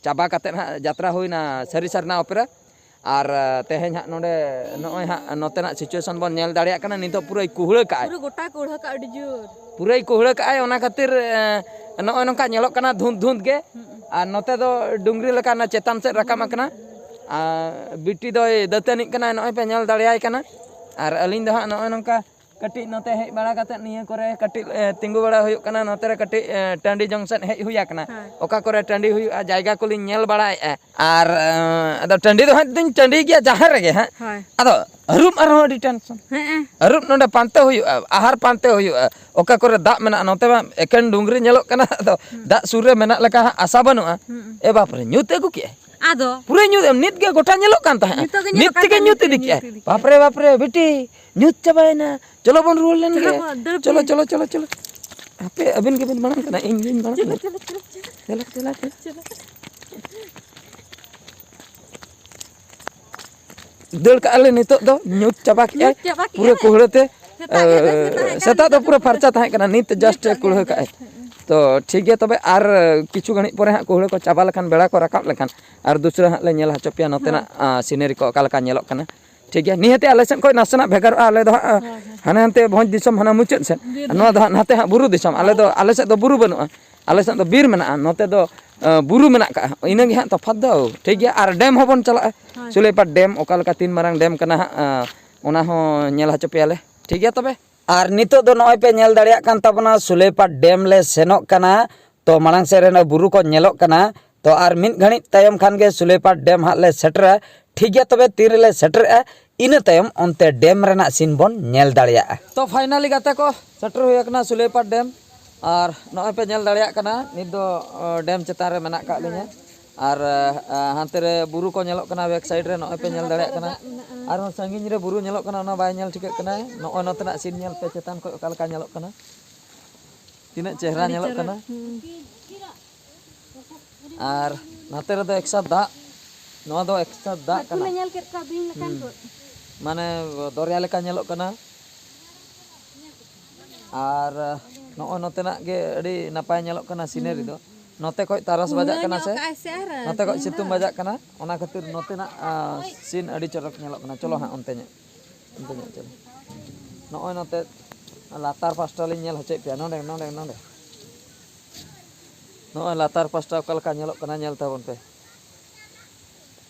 ᱪᱟᱵᱟ ᱠᱟᱛᱮᱫ ᱦᱟᱸᱜ ᱡᱟᱛᱨᱟ ᱦᱩᱭᱱᱟ ᱥᱟᱹᱨᱤ ᱥᱟᱨᱱᱟ ᱚᱯᱮᱨᱟ᱾ ᱟᱨ ᱛᱮᱦᱮᱧ ᱦᱟᱸᱜ ᱱᱚᱰᱮ ᱱᱚᱜᱼᱚᱭ ᱦᱟᱸᱜ ᱱᱚᱛᱮᱱᱟᱜ situation ᱵᱚᱱ ᱧᱮᱞ ᱫᱟᱲᱮᱭᱟᱜ ᱠᱟᱱᱟ᱾ ᱱᱤᱛᱚᱜ ᱯᱩᱨᱟᱹᱭ ᱠᱩᱦᱲᱟᱹ ᱠᱟᱜᱼᱟᱭ᱾ ᱯᱩᱨᱟᱹ ᱜᱚᱴᱟ ᱠᱩᱲᱦᱟᱹ ᱠᱟᱜ ᱟᱹᱰᱤ ᱡᱳᱨ᱾ ᱯᱩᱨᱟᱹᱭ ᱠᱩᱦᱲᱟᱹ ᱠᱟᱜᱼᱟᱭ᱾ ᱚᱱᱟ ᱠᱷᱟᱹᱛᱤᱨ ᱱᱚᱜᱼᱚᱭ ᱱᱚᱝᱠᱟ ᱧᱮᱞᱚᱜ ᱠᱟᱱᱟ ᱫᱷᱩᱸᱫ ᱫᱷᱩᱸᱫ ᱜᱮ᱾ ᱟᱨ ᱱᱚᱛᱮ ᱫᱚ ᱰᱩᱝᱨᱤ ᱞᱮᱠᱟ ᱚᱱᱟ ᱪᱮᱛᱟᱱ ᱥᱮᱫ ᱨᱟᱠᱟᱵ ᱟᱠᱟᱱᱟ᱾ ᱟᱨ ᱵᱤᱴᱤ ᱫᱚᱭ ᱫᱟᱹᱛᱟᱹᱱᱤᱜ ᱠᱟᱱᱟ, ᱱᱚᱜᱼᱚᱭ ᱯᱮ ᱧᱮᱞ ᱫᱟᱲᱮᱭᱟᱭ ᱠᱟᱱᱟ᱾ ᱟᱨ ᱟᱹᱞᱤᱧ ᱫᱚ ᱦᱟᱸᱜ ᱱᱚᱜᱼᱚᱭ ᱱᱚᱝᱠᱟ ᱠᱟᱹᱴᱤᱡ ᱱᱚᱛᱮ ᱦᱮᱡ ᱵᱟᱲᱟ ᱠᱟᱛᱮ ᱱᱤᱭᱟᱹ ᱠᱚᱨᱮ ᱠᱟᱹᱴᱤᱡ ᱛᱤᱸᱜᱩ ᱵᱟᱲᱟ ᱦᱩᱭᱩᱜ ᱠᱟᱱᱟ᱾ ᱱᱚᱛᱮ ᱨᱮ ᱠᱟᱹᱴᱤᱡ ᱴᱟᱺᱰᱤ ᱡᱚᱝ ᱥᱮᱫ ᱦᱮᱡ ᱦᱩᱭ ᱟᱠᱟᱱᱟ᱾ ᱚᱠᱟ ᱠᱚᱨᱮ ᱴᱟᱺᱰᱤ ᱦᱩᱭᱩᱜᱼᱟ, ᱡᱟᱭᱜᱟ ᱠᱚᱞᱤᱧ ᱧᱮᱞ ᱵᱟᱲᱟᱭᱮᱫᱼᱟ᱾ ᱟᱨ ᱟᱫᱚ ᱴᱟᱺᱰᱤ ᱫᱚ ᱦᱟᱸᱜ ᱫᱚᱧ ᱴᱟᱺᱰᱤ ᱜᱮᱭᱟ ᱡᱟᱦᱟᱸ ᱨᱮᱜᱮ ᱦᱟᱸᱜ᱾ ᱟᱫᱚ ᱟᱹᱨᱩᱵ ᱟᱨᱦᱚᱸ ᱟᱹᱰᱤ ᱴᱮᱱᱥᱚᱱ᱾ ᱟᱹᱨᱩᱵ ᱱᱚᱰᱮ ᱯᱟᱱᱛᱮ ᱦᱩᱭᱩᱜᱼᱟ, ᱟᱦᱟᱨ ᱯᱟᱱᱛᱮ ᱦᱩᱭᱩᱜᱼᱟ, ᱚᱠᱟ ᱠᱚᱨᱮ ᱫᱟᱜ ᱢᱮᱱᱟᱜᱼᱟ᱾ ᱱᱚᱛᱮ ᱢᱟ ᱮᱠᱮᱱ ᱰᱩᱝᱨᱤ ᱧᱮᱞᱚᱜ ᱠᱟᱱᱟ᱾ ᱟᱫᱚ ᱫᱟᱜ ᱥᱩᱨ ᱨᱮ ᱢᱮᱱᱟᱜ ᱞᱮᱠᱟ ᱦᱟᱸᱜ ᱟᱥᱟ ᱵᱟᱹᱱᱩᱜᱼᱟ᱾ ᱮ ᱵᱟᱯᱨᱮ, ᱧᱩᱛ ᱟᱹᱜᱩ ᱠᱮᱜᱼᱟᱭ᱾ ᱟᱫᱚ ᱯᱩᱨᱟᱹ ᱧᱩᱛ ᱮᱢ, ᱱᱤᱛ ᱜᱮ ᱜᱚᱴᱟ ᱧᱮᱞᱚᱜ ᱠᱟᱱ ᱛᱟᱦᱮᱸᱜᱼᱟ᱾ ᱱᱤᱛᱚᱜ ᱜᱮ ᱱᱤᱛ ᱧᱮᱞᱚᱜ ᱠᱟᱱ ᱛᱮᱜᱮ ᱛᱟᱦᱮᱸᱜᱼᱟ, ᱧᱩᱛ ᱱᱤᱛ ᱤᱫᱤ ᱜᱮ ᱠᱮᱜᱼᱟᱭ᱾ ᱧᱩᱛ ᱤᱫᱤ ᱵᱟᱯᱨᱮ ᱵᱟᱯᱨᱮ ᱵᱤᱴᱤ, ᱧᱩᱛ ᱪᱟᱵᱟᱭᱮᱱᱟ᱾ ᱪᱚᱞᱚ ᱵᱚᱱ ᱨᱩᱣᱟᱹᱲ ᱞᱮᱱ ᱪᱚᱞᱚ ᱜᱮ᱾ ᱵᱚᱱ ᱫᱟᱹᱲ ᱪᱚᱞᱚ ᱯᱮ᱾ ᱪᱚᱞᱚ ᱪᱚᱞᱚ ᱪᱚᱞᱚ᱾ ᱦᱟᱯᱮ, ᱟᱹᱵᱤᱱ ᱜᱮᱵᱤᱱ ᱢᱟᱲᱟᱝ ᱠᱟᱱᱟ, ᱤᱧ ᱜᱤᱧ ᱢᱟᱲᱟᱝ ᱪᱚᱞᱚ ᱠᱟᱱᱟ᱾ ᱪᱚᱞᱚ ᱪᱚᱞᱚ ᱪᱚᱞᱚ᱾ ᱪᱚᱞᱚ ᱪᱚᱞᱚ ᱪᱚᱞᱚ᱾ ᱪᱚᱞᱚ᱾ ᱫᱟᱹᱲ ᱠᱟᱜᱼᱟ ᱞᱮ ᱱᱤᱛᱚᱜ ᱫᱚ, ᱧᱩᱛ ᱪᱟᱵᱟ ᱠᱮᱜᱼᱟᱭ ᱧᱩᱛ ᱪᱟᱵᱟ ᱠᱮᱜᱼᱟᱭ᱾ ᱯᱩᱨᱟᱹ ᱠᱩᱦᱲᱟᱹ ᱛᱮ᱾ ᱥᱮᱛᱟᱜ ᱜᱮ ᱥᱮᱛᱟᱜ ᱜᱮ ᱥᱮᱛᱟᱜ ᱫᱚ ᱱᱤᱛᱚᱜ ᱯᱩᱨᱟᱹ ᱫᱚ ᱯᱷᱟᱨᱪᱟ ᱛᱟᱦᱮᱸ ᱠᱟᱱᱟ, ᱱᱤᱛ just ᱮ ᱱᱤᱛᱚᱜ ᱠᱩᱲᱦᱟᱹ ᱫᱚ ᱠᱟᱜᱼᱟᱭ᱾ just, ᱦᱮᱸ᱾ ᱛᱚ ᱴᱷᱤᱠ ᱜᱮᱭᱟ ᱛᱚᱵᱮ, ᱟᱨ ᱠᱤᱪᱷᱩ ᱜᱷᱟᱹᱲᱤᱡ ᱯᱚᱨᱮ ᱦᱟᱸᱜ ᱠᱩᱦᱲᱟᱹ ᱠᱚ ᱪᱟᱵᱟ ᱞᱮᱠᱷᱟᱱ, ᱵᱮᱲᱟ ᱠᱚ ᱨᱟᱠᱟᱵ ᱞᱮᱠᱷᱟᱱ, ᱟᱨ ᱫᱩᱥᱨᱟ ᱦᱟᱸᱜ ᱞᱮ ᱧᱮᱞ ᱦᱚᱪᱚ ᱯᱮᱭᱟ ᱱᱚᱛᱮᱱᱟᱜ ᱥᱤᱱᱟᱨᱤ ᱠᱚ ᱚᱠᱟ ᱞᱮᱠᱟ ᱧᱮᱞᱚᱜ ᱠᱟᱱᱟ᱾ ᱴᱷᱤᱠ ᱜᱮᱭᱟ, ᱱᱤᱦᱟᱹᱛᱤ ᱟᱞᱮ ᱥᱮᱫ ᱠᱷᱚᱱ ᱱᱟᱥᱮᱱᱟᱜ ᱵᱷᱮᱜᱟᱨᱚᱜᱼᱟ᱾ ᱟᱞᱮ ᱫᱚ ᱦᱟᱸᱜ ᱦᱟᱱᱮ ᱦᱟᱱᱛᱮ ᱵᱷᱚᱸᱡᱽ ᱫᱤᱥᱚᱢ, ᱦᱟᱱᱟ ᱢᱩᱪᱟᱹᱫ ᱥᱮᱫ, ᱵᱤᱨ ᱱᱚᱣᱟ ᱫᱚ ᱦᱟᱸᱜ ᱱᱟᱛᱮ ᱦᱟᱸᱜ ᱵᱩᱨᱩ ᱫᱤᱥᱚᱢ᱾ ᱟᱞᱮ ᱫᱚ, ᱟᱞᱮ ᱥᱮᱫ ᱫᱚ ᱵᱩᱨᱩ ᱵᱟᱹᱱᱩᱜᱼᱟ, ᱟᱞᱮ ᱥᱮᱫ ᱫᱚ ᱵᱤᱨ ᱢᱮᱱᱟᱜᱼᱟ, ᱱᱚᱛᱮ ᱫᱚ ᱟᱸ, ᱵᱩᱨᱩ ᱢᱮᱱᱟᱜ ᱠᱟᱜᱼᱟ᱾ ᱤᱱᱟᱹ ᱜᱮ ᱦᱟᱸᱜ ᱛᱚᱯᱷᱟᱛ ᱫᱚ᱾ ᱴᱷᱤᱠ ᱜᱮᱭᱟ, ᱟᱨ ᱰᱮᱢ ᱦᱚᱸᱵᱚᱱ ᱪᱟᱞᱟᱜᱼᱟ᱾ ᱦᱳᱭ᱾ ᱥᱩᱞᱟᱹᱭᱯᱟᱴ ᱰᱮᱢ ᱚᱠᱟ ᱞᱮᱠᱟ ᱛᱤᱱ ᱢᱟᱨᱟᱝ ᱰᱮᱢ ᱠᱟᱱᱟ ᱦᱟᱸᱜ, ᱟᱸ, ᱚᱱᱟ ᱦᱚᱸ ᱧᱮᱞ ᱦᱚᱪᱚ ᱯᱮᱭᱟᱞᱮ᱾ ᱴᱷᱤᱠ ᱜᱮᱭᱟ ᱛᱚᱵᱮ᱾ ᱟᱨ ᱱᱤᱛᱚᱜ ᱫᱚ ᱱᱚᱜᱼᱚᱭ ᱯᱮ ᱧᱮᱞ ᱫᱟᱲᱮᱭᱟᱜ ᱠᱟᱱ ᱛᱟᱵᱚᱱᱟ, ᱥᱩᱞᱟᱹᱭᱯᱟᱴ ᱰᱮᱢ ᱞᱮ ᱥᱮᱱᱚᱜ ᱠᱟᱱᱟ᱾ ᱛᱚ ᱢᱟᱲᱟᱝ ᱥᱮᱫ ᱨᱮ ᱱᱚᱜᱼᱚᱭ ᱵᱩᱨᱩ ᱠᱚ ᱧᱮᱞᱚᱜ ᱠᱟᱱᱟ᱾ ᱛᱚ ᱟᱨ ᱢᱤᱫ ᱜᱷᱟᱹᱲᱤᱡ ᱛᱟᱭᱚᱢ ᱠᱷᱟᱱ ᱜᱮ ᱥᱩᱞᱟᱹᱭᱯᱟᱴ ᱰᱮᱢ ᱦᱟᱸᱜ ᱞᱮ ᱥᱮᱴᱮᱨᱟ᱾ ᱴᱷᱤᱠ ᱜᱮᱭᱟ ᱛᱚᱵᱮ, ᱛᱤᱱ ᱨᱮᱞᱮ ᱥᱮᱴᱮᱨᱚᱜᱼᱟ, ᱤᱱᱟᱹ ᱛᱟᱭᱚᱢ ᱚᱱᱛᱮ ᱰᱮᱢ ᱨᱮᱱᱟᱜ ᱥᱤᱱ ᱵᱚᱱ ᱧᱮᱞ ᱫᱟᱲᱮᱭᱟᱜᱼᱟ᱾ ᱛᱚ finally ᱜᱟᱛᱮ ᱠᱚ, ᱥᱮᱴᱮᱨ ᱦᱩᱭ ᱟᱠᱟᱱᱟ ᱥᱩᱞᱟᱹᱭᱯᱟᱴ ᱰᱮᱢ᱾ ᱟᱨ ᱱᱚᱜᱼᱚᱭ ᱯᱮ ᱧᱮᱞ ᱫᱟᱲᱮᱭᱟᱜ ᱠᱟᱱᱟ, ᱱᱤᱛ ᱫᱚ, ᱚ, ᱰᱮᱢ ᱪᱮᱛᱟᱱ ᱨᱮ ᱢᱮᱱᱟᱜ ᱟᱠᱟᱫ ᱞᱤᱧᱟᱹ᱾ ᱟᱨ, ᱟ, ᱦᱟᱱᱛᱮ ᱨᱮ ᱵᱩᱨᱩ ᱠᱚ ᱧᱮᱞᱚᱜ ᱠᱟᱱᱟ, back side ᱨᱮ ᱱᱚᱜᱼᱚᱭ ᱯᱮ ᱧᱮᱞ ᱫᱟᱲᱮᱭᱟᱜ ᱠᱟᱱᱟ᱾ ᱟᱨᱦᱚᱸ ᱥᱟᱺᱜᱤᱧ ᱨᱮ ᱵᱩᱨᱩ ᱧᱮᱞᱚᱜ ᱠᱟᱱᱟ, ᱚᱱᱟ ᱵᱟᱭ ᱧᱮᱞ ᱴᱷᱤᱠᱟᱹᱜ ᱠᱟᱱᱟ᱾ ᱱᱚᱜᱼᱚᱭ ᱱᱚᱛᱮᱱᱟᱜ ᱥᱤᱱ ᱧᱮᱞ ᱯᱮ, ᱪᱮᱛᱟᱱ ᱠᱷᱚᱱ ᱚᱠᱟ ᱞᱮᱠᱟ ᱧᱮᱞᱚᱜ ᱠᱟᱱᱟ, ᱛᱤᱱᱟᱹᱜ ᱪᱮᱦᱨᱟ ᱧᱮᱞᱚᱜ ᱠᱟᱱᱟ᱾ ᱟᱨ ᱱᱟᱛᱮ ᱨᱮᱫᱚ ᱮᱠᱥᱟ ᱫᱟᱜ, ᱱᱚᱣᱟ ᱫᱚ ᱮᱠᱥᱟ ᱫᱟᱜ ᱦᱟᱹᱠᱩ ᱠᱟᱱᱟ᱾ ᱞᱮ ᱧᱮᱞ ᱠᱮᱫ ᱠᱚᱣᱟ ᱵᱤᱧ ᱞᱮᱠᱟᱱ ᱠᱚ᱾ ᱢᱟᱱᱮ ᱫᱚᱨᱭᱟ ᱞᱮᱠᱟ ᱧᱮᱞᱚᱜ ᱠᱟᱱᱟ᱾ ᱟᱨ ᱱᱚᱜᱼᱚᱭ ᱱᱚᱛᱮᱱᱟᱜ ᱜᱮ ᱟᱹᱰᱤ ᱱᱟᱯᱟᱭ ᱧᱮᱞᱚᱜ ᱠᱟᱱᱟ scenery ᱫᱚ᱾ ᱱᱚᱛᱮ ᱠᱷᱚᱡ ᱛᱟᱨᱟᱥ ᱵᱟᱡᱟᱜ ᱠᱟᱱᱟ ᱥᱮ, ᱠᱟᱜᱼᱟᱭ ᱥᱮ ᱟᱨ ᱱᱚᱛᱮ ᱠᱷᱚᱡ ᱥᱤᱛᱩᱝ ᱵᱟᱡᱟᱜ ᱠᱟᱱᱟ, ᱚᱱᱟ ᱠᱷᱟᱹᱛᱤᱨ ᱱᱚᱛᱮᱱᱟᱜ ᱥᱤᱱ ᱟᱹᱰᱤ ᱪᱚᱨᱚᱠ ᱧᱮᱞᱚᱜ ᱠᱟᱱᱟ᱾ ᱪᱚᱞᱚ ᱦᱟᱸᱜ ᱚᱱᱛᱮ ᱧᱚᱜ, ᱚᱱᱛᱮ ᱧᱚᱜ ᱪᱚᱞᱚ᱾ ᱱᱚᱜᱼᱚᱭ ᱱᱚᱛᱮ ᱞᱟᱛᱟᱨ ᱯᱟᱥᱴᱟ ᱞᱤᱧ ᱧᱮᱞ ᱦᱚᱪᱚᱭᱮᱫ ᱯᱮᱭᱟ, ᱱᱚᱰᱮ ᱱᱚᱰᱮ ᱱᱚᱰᱮ᱾ ᱱᱚᱜᱼᱚᱭ ᱞᱟᱛᱟᱨ ᱯᱟᱥᱴᱟ ᱚᱠᱟ ᱞᱮᱠᱟ ᱧᱮᱞᱚᱜ ᱠᱟᱱᱟ, ᱧᱮᱞ ᱛᱟᱵᱚᱱ ᱯᱮ᱾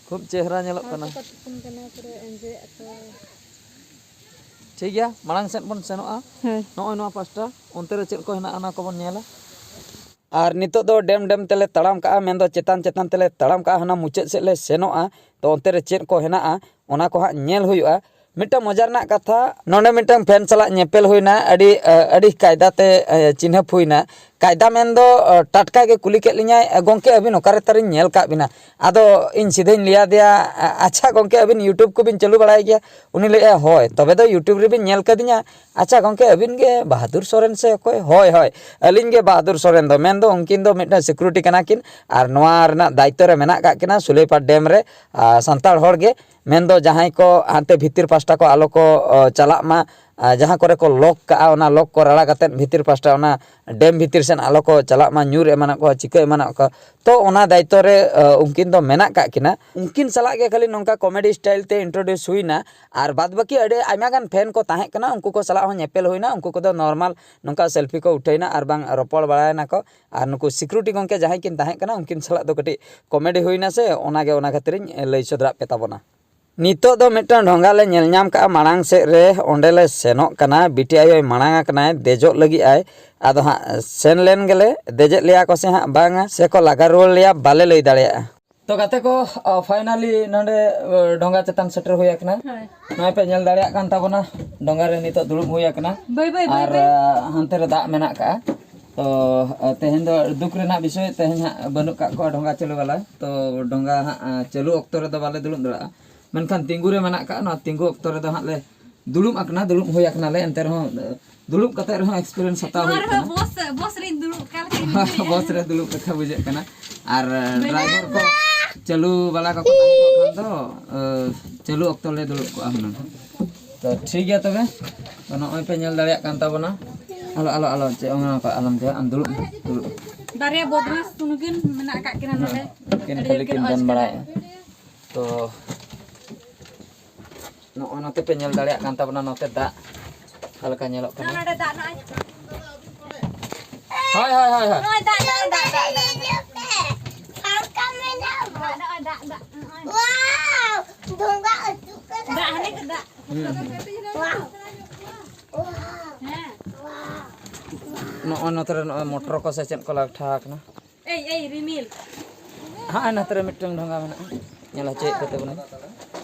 ᱠᱷᱩᱵ ᱪᱮᱦᱨᱟ ᱧᱮᱞᱚᱜ ᱠᱟᱱᱟ᱾ ᱠᱚ ᱛᱩᱯᱩᱱ ᱠᱟᱱᱟ, ᱯᱩᱨᱟᱹ ᱟᱸᱡᱮᱫ ᱟᱠᱚ᱾ ᱴᱷᱤᱠ ᱜᱮᱭᱟ, ᱢᱟᱲᱟᱝ ᱥᱮᱫ ᱵᱚᱱ ᱥᱮᱱᱚᱜᱼᱟ᱾ ᱦᱳᱭ᱾ ᱱᱚᱜᱼᱚᱭ ᱱᱚᱣᱟ ᱯᱟᱥᱴᱟ, ᱚᱱᱛᱮ ᱨᱮ ᱪᱮᱫ ᱠᱚ ᱦᱮᱱᱟᱜᱼᱟ, ᱚᱱᱟ ᱠᱚᱵᱚᱱ ᱧᱮᱞᱟ᱾ ᱟᱨ ᱱᱤᱛᱚᱜ ᱫᱚ ᱰᱮᱢ ᱰᱮᱢ ᱛᱮᱞᱮ ᱛᱟᱲᱟᱢ ᱠᱟᱜᱼᱟ, ᱢᱮᱱᱫᱚ ᱪᱮᱛᱟᱱ ᱪᱮᱛᱟᱱ ᱛᱮᱞᱮ ᱛᱟᱲᱟᱢ ᱠᱟᱜᱼᱟ, ᱦᱟᱱᱟ ᱢᱩᱪᱟᱹᱫ ᱥᱮᱫ ᱞᱮ ᱥᱮᱱᱚᱜᱼᱟ᱾ ᱛᱚ ᱚᱱᱛᱮ ᱨᱮ ᱪᱮᱫ ᱠᱚ ᱦᱮᱱᱟᱜᱼᱟ, ᱚᱱᱟ ᱠᱚ ᱦᱟᱸᱜ ᱧᱮᱞ ᱦᱩᱭᱩᱜᱼᱟ᱾ ᱢᱤᱫᱴᱟᱝ ᱢᱚᱡᱟ ᱨᱮᱱᱟᱜ ᱠᱟᱛᱷᱟ, ᱱᱚᱰᱮ ᱢᱤᱫᱴᱟᱝ ᱯᱷᱮᱱ ᱥᱟᱞᱟᱜ ᱧᱮᱯᱮᱞ ᱦᱩᱭᱱᱟ, ᱟᱹᱰᱤ, ᱟᱹᱰᱤ ᱠᱟᱭᱫᱟ ᱛᱮ, ᱮ, ᱪᱤᱱᱦᱟᱹᱯ ᱦᱩᱭᱱᱟ᱾ ᱠᱟᱭᱫᱟ ᱢᱮᱱᱫᱚ, ᱮ, ᱴᱟᱴᱠᱟ ᱜᱮ ᱠᱩᱞᱤ ᱠᱮᱫ ᱞᱤᱧᱟᱭ, "ᱮ, ᱜᱚᱢᱠᱮ, ᱟᱹᱵᱤᱱ ᱚᱠᱟᱨᱮ ᱛᱟᱨᱤᱧ ᱧᱮᱞ ᱠᱟᱜ ᱵᱤᱱᱟ?" ᱟᱫᱚ ᱤᱧ ᱥᱤᱫᱷᱟᱹᱧ ᱞᱟᱹᱭ ᱟᱫᱮᱭᱟ, "ᱮ, ᱟᱪᱪᱷᱟ ᱜᱚᱢᱠᱮ, ᱟᱹᱵᱤᱱ YouTube ᱠᱚᱵᱤᱱ ᱪᱟᱹᱞᱩ ᱵᱟᱲᱟᱭ ᱜᱮᱭᱟ?" ᱩᱱᱤ ᱞᱟᱹᱭᱮᱫᱼᱟ, "ᱦᱳᱭ, ᱛᱚᱵᱮ ᱫᱚ YouTube ᱨᱮᱵᱤᱱ ᱧᱮᱞ ᱠᱟᱫᱤᱧᱟ᱾ ᱟᱪᱪᱷᱟ ᱜᱚᱢᱠᱮ, ᱟᱹᱵᱤᱱ ᱜᱮ ᱵᱟᱦᱟᱫᱩᱨ ᱥᱚᱨᱮᱱ ᱥᱮ ᱚᱠᱚᱭ?" "ᱦᱳᱭ, ᱦᱳᱭ, ᱟᱹᱞᱤᱧ ᱜᱮ ᱵᱟᱦᱟᱫᱩᱨ ᱥᱚᱨᱮᱱ ᱫᱚ, ᱢᱮᱱᱫᱚ ᱩᱱᱠᱤᱱ ᱫᱚ ᱢᱤᱫᱴᱟᱝ ᱥᱤᱠᱩᱨᱤᱴᱤ ᱠᱟᱱᱟ ᱠᱤᱱ, ᱟᱨ ᱱᱚᱣᱟ ᱨᱮᱱᱟᱜ ᱫᱟᱭᱤᱛᱛᱚ ᱨᱮ ᱢᱮᱱᱟᱜ ᱠᱟᱜ ᱠᱤᱱᱟ ᱥᱩᱞᱟᱹᱭᱯᱟᱲ ᱰᱮᱢ ᱨᱮ, ᱟᱨ ᱥᱟᱱᱛᱟᱲ ᱦᱚᱲ ᱜᱮ, ᱢᱮᱱᱫᱚ ᱡᱟᱦᱟᱸᱭ ᱠᱚ ᱦᱟᱱᱛᱮ ᱵᱷᱤᱛᱤᱨ ᱯᱟᱥᱴᱟ ᱠᱚ ᱟᱞᱚ ᱠᱚ, ᱚ, ᱪᱟᱞᱟᱜ ᱢᱟ, ᱟᱨ ᱡᱟᱦᱟᱸ ᱠᱚᱨᱮ ᱠᱚ ᱞᱚᱠ ᱠᱟᱜᱼᱟ, ᱚᱱᱟ ᱞᱚᱠ ᱠᱚ ᱨᱟᱲᱟ ᱠᱟᱛᱮᱫ ᱵᱷᱤᱛᱤᱨ ᱯᱟᱥᱴᱟ ᱚᱱᱟ ᱰᱮᱢ ᱵᱷᱤᱛᱤᱨ ᱥᱮᱫ ᱟᱞᱚ ᱠᱚ ᱪᱟᱞᱟᱜ ᱢᱟ, ᱧᱩᱨ ᱮᱢᱟᱱᱚᱜ ᱠᱚ, ᱪᱤᱠᱟᱹ ᱮᱢᱟᱱᱚᱜ ᱠᱚ᱾ ᱛᱚ ᱚᱱᱟ ᱫᱟᱭᱤᱛᱛᱚ ᱨᱮ, ᱚ, ᱩᱱᱠᱤᱱ ᱫᱚ ᱢᱮᱱᱟᱜ ᱠᱟᱜ ᱠᱤᱱᱟ᱾ ᱩᱱᱠᱤᱱ ᱥᱟᱞᱟᱜ ᱜᱮ ᱠᱷᱟᱹᱞᱤ ᱱᱚᱝᱠᱟ comedy style ᱛᱮ introduce ᱦᱩᱭᱱᱟ, ᱟᱨ ᱵᱟᱫ ᱵᱟᱹᱠᱤ ᱟᱹᱰᱤ ᱟᱭᱢᱟ ᱜᱟᱱ ᱯᱷᱮᱱ ᱠᱚ ᱛᱟᱦᱮᱸ ᱠᱟᱱᱟ, ᱩᱱᱠᱩ ᱠᱚ ᱥᱟᱞᱟᱜ ᱦᱚᱸ ᱧᱮᱯᱮᱞ ᱦᱩᱭᱱᱟ, ᱩᱱᱠᱩ ᱠᱚᱫᱚ ᱱᱚᱨᱢᱟᱞ ᱱᱚᱝᱠᱟ ᱥᱮᱞᱯᱷᱤ ᱠᱚ ᱩᱴᱷᱟᱹᱭᱱᱟ ᱟᱨ ᱵᱟᱝ ᱨᱚᱯᱚᱲ ᱵᱟᱲᱟᱭᱱᱟ ᱠᱚ᱾ ᱟᱨ ᱱᱩᱠᱩ ᱥᱤᱠᱩᱨᱤᱴᱤ ᱜᱚᱢᱠᱮ ᱡᱟᱦᱟᱸᱭ ᱠᱤᱱ ᱛᱟᱦᱮᱸ ᱠᱟᱱᱟ, ᱩᱱᱠᱤᱱ ᱥᱟᱞᱟᱜ ᱫᱚ ᱠᱟᱹᱴᱤᱡ comedy ᱦᱩᱭᱱᱟ ᱥᱮ, ᱚᱱᱟᱜᱮ, ᱚᱱᱟ ᱠᱷᱟᱹᱛᱤᱨᱤᱧ ᱞᱟᱹᱭ ᱥᱚᱫᱚᱨᱟᱜ ᱯᱮ ᱛᱟᱵᱚᱱᱟ᱾ ᱱᱤᱛᱚᱜ ᱫᱚ ᱢᱤᱫᱴᱟᱝ ᱰᱷᱚᱸᱜᱟ ᱞᱮ ᱧᱮᱞ ᱧᱟᱢ ᱠᱟᱜᱼᱟ ᱢᱟᱲᱟᱝ ᱥᱮᱫ ᱨᱮ, ᱚᱸᱰᱮ ᱞᱮ ᱥᱮᱱᱚᱜ ᱠᱟᱱᱟ᱾ ᱵᱤᱴᱤ ᱟᱭᱳᱭ ᱢᱟᱲᱟᱝ ᱟᱠᱟᱱᱟᱭ, ᱫᱮᱡᱚᱜ ᱞᱟᱹᱜᱤᱫ ᱟᱭ᱾ ᱟᱫᱚ ᱦᱟᱸᱜ ᱥᱮᱱ ᱞᱮᱱ ᱜᱮᱞᱮ, ᱫᱮᱡᱮᱫ ᱞᱮᱭᱟ ᱠᱚ ᱥᱮ ᱦᱟᱸᱜ ᱵᱟᱝᱟ, ᱥᱮ ᱠᱚ ᱞᱟᱜᱟ ᱨᱩᱣᱟᱹᱲ ᱞᱮᱭᱟ, ᱵᱟᱞᱮ ᱞᱟᱹᱭ ᱫᱟᱲᱮᱭᱟᱜᱼᱟ᱾ ᱛᱚ ᱜᱟᱛᱮ ᱠᱚ, ᱯᱷᱟᱭᱱᱟᱞᱤ ᱱᱚᱰᱮ, ᱰᱷᱚᱸᱜᱟ ᱪᱮᱛᱟᱱ ᱥᱮᱴᱮᱨ ᱦᱩᱭ ᱟᱠᱟᱱᱟ᱾ ᱦᱳᱭ᱾ ᱱᱚᱜᱼᱚᱭ ᱯᱮ ᱧᱮᱞ ᱫᱟᱲᱮᱭᱟᱜ ᱠᱟᱱ ᱛᱟᱵᱚᱱᱟ, ᱰᱷᱚᱸᱜᱟ ᱨᱮ ᱱᱤᱛᱚᱜ ᱫᱩᱲᱩᱵ ᱦᱩᱭ ᱟᱠᱟᱱᱟ᱾ ᱵᱟᱹᱭ ᱵᱟᱹᱭ, ᱵᱟᱹᱭ ᱟᱨ ᱵᱟᱹᱭ᱾ ᱦᱟᱱᱛᱮ ᱨᱮ ᱫᱟᱜ ᱢᱮᱱᱟᱜ ᱠᱟᱜᱼᱟ᱾ ᱛᱚ ᱛᱮᱦᱮᱧ ᱫᱚ ᱫᱩᱠ ᱨᱮᱱᱟᱜ ᱵᱤᱥᱚᱭ, ᱛᱮᱦᱮᱧ ᱦᱟᱸᱜ ᱵᱟᱹᱱᱩᱜ ᱠᱟᱜ ᱠᱚᱣᱟ ᱰᱷᱚᱸᱜᱟ ᱪᱟᱹᱞᱩ ᱵᱟᱞᱟ᱾ ᱛᱚ ᱰᱷᱚᱸᱜᱟ ᱦᱟᱸᱜ ᱪᱟᱹᱞᱩ ᱚᱠᱛᱚ ᱨᱮᱫᱚ ᱵᱟᱞᱮ ᱫᱩᱲᱩᱵ ᱫᱟᱲᱮᱭᱟᱜᱼᱟ, ᱢᱮᱱᱠᱷᱟᱱ ᱛᱤᱸᱜᱩ ᱨᱮ ᱢᱮᱱᱟᱜ ᱠᱟᱜᱼᱟ᱾ ᱱᱚᱣᱟ ᱛᱤᱸᱜᱩ ᱚᱠᱛᱚ ᱨᱮᱫᱚ ᱦᱟᱸᱜ ᱞᱮ ᱫᱩᱲᱩᱵ ᱟᱠᱟᱱᱟ, ᱫᱩᱲᱩᱵ ᱦᱩᱭ ᱟᱠᱟᱱᱟᱞᱮ, ᱮᱱᱛᱮ ᱨᱮᱦᱚᱸ ᱫᱩᱲᱩᱵ ᱠᱟᱛᱮ ᱨᱮᱦᱚᱸ experience ᱦᱟᱛᱟᱣ ᱱᱚᱣᱟ ᱦᱩᱭᱩᱜ ᱨᱮᱦᱚᱸ ᱠᱟᱱᱟ᱾ ᱵᱚᱥ, ᱵᱚᱥ ᱨᱤᱧ ᱫᱩᱲᱩᱵ ᱠᱟᱱ ᱞᱮᱠᱟᱧ ᱵᱩᱡᱷᱟᱹᱣᱮᱫᱼᱟ᱾ ᱵᱚᱥ ᱨᱮ ᱫᱩᱲᱩᱵ ᱞᱮᱠᱟ ᱵᱩᱡᱷᱟᱹᱜ ᱠᱟᱱᱟ᱾ ᱟᱨ ᱰᱨᱟᱭᱵᱷᱟᱨ ᱠᱚ ᱪᱟᱹᱞᱩ ᱵᱟᱞᱟ ᱠᱚᱠᱚ ᱛᱟᱦᱮᱸ ᱠᱚᱜ ᱠᱷᱟᱱ ᱫᱚ, ᱪᱟᱹᱞᱩ ᱚᱠᱛᱚ ᱞᱮ ᱫᱩᱲᱩᱵ ᱠᱚᱜᱼᱟ ᱦᱩᱱᱟᱹᱝ᱾ ᱛᱚ ᱴᱷᱤᱠ ᱜᱮᱭᱟ ᱛᱚᱵᱮ, ᱛᱚ ᱱᱚᱜᱼᱚᱭ ᱯᱮ ᱧᱮᱞ ᱫᱟᱲᱮᱭᱟᱜ ᱠᱟᱱ ᱛᱟᱵᱚᱱᱟ᱾ ᱟᱞᱚ, ᱟᱞᱚ, ᱟᱞᱚ, ᱪᱮᱫ ᱦᱚᱸ ᱵᱟᱝ, ᱟᱞᱚᱢ ᱪᱟᱞᱟᱜᱼᱟ, ᱟᱢ ᱫᱩᱲᱩᱵ ᱢᱮ, ᱫᱩᱲᱩᱵ ᱢᱮ᱾ ᱵᱟᱨᱭᱟ ᱵᱚᱫᱢᱟᱥ ᱱᱩᱠᱤᱱ ᱢᱮᱱᱟᱜ ᱟᱠᱟᱫ ᱠᱤᱱᱟ ᱱᱚᱰᱮ᱾ ᱩᱱᱠᱤᱱ ᱟᱹᱰᱤ ᱠᱷᱟᱹᱞᱤ ᱡᱳᱨ ᱠᱤᱱ ᱠᱤᱱ ᱫᱚᱱ ᱚᱡᱽ ᱵᱟᱲᱟᱭᱮᱫᱼᱟ᱾ ᱠᱟᱱᱟ᱾ ᱛᱚ ᱱᱚᱜᱼᱚᱭ ᱱᱚᱛᱮ ᱯᱮ ᱧᱮᱞ ᱫᱟᱲᱮᱭᱟᱜ ᱠᱟᱱ ᱛᱟᱵᱚᱱᱟ, ᱱᱚᱛᱮ ᱫᱟᱜ ᱚᱠᱟ ᱞᱮᱠᱟ ᱧᱮᱞᱚᱜ ᱠᱟᱱᱟ᱾ ᱱᱚᱰᱮ ᱫᱟᱜ ᱱᱚᱜᱼᱚᱭ᱾ ᱦᱳᱭ, ᱦᱳᱭ, ᱦᱳᱭ, ᱦᱳᱭ᱾ ᱱᱚᱜᱼᱚᱭ ᱫᱟᱜ, ᱱᱚᱜᱼᱚᱭ ᱫᱟᱜ, ᱫᱟᱜ, ᱫᱟᱜ, ᱫᱟᱜ᱾ ᱱᱚᱜᱼᱚᱭ ᱫᱟᱜ, ᱫᱟᱜ, ᱱᱚᱜᱼᱚᱭ᱾ ᱫᱟᱜ ᱦᱟᱱᱮ ᱠᱚ ᱫᱟᱜ᱾ ᱦᱩᱸ, ᱦᱩᱸ᱾ ᱦᱮᱸ᱾ ᱱᱚᱜᱼᱚᱭ ᱱᱚᱛᱮ ᱨᱮ ᱱᱚᱜᱼᱚᱭ ᱢᱚᱴᱚᱨ ᱠᱚ ᱥᱮ ᱪᱮᱫ ᱠᱚ ᱞᱟᱴᱷᱟ ᱟᱠᱟᱱᱟ᱾ ᱮᱭ, ᱮᱭ, ᱨᱤᱢᱤᱞ᱾ ᱦᱮᱸ, ᱱᱚᱛᱮ ᱨᱮ ᱢᱤᱫᱴᱟᱝ ᱰᱷᱚᱸᱜᱟ ᱢᱮᱱᱟᱜᱼᱟ, ᱧᱮᱞ ᱦᱚᱪᱚᱭᱮᱫ ᱯᱮ ᱛᱟᱵᱚᱱᱟ᱾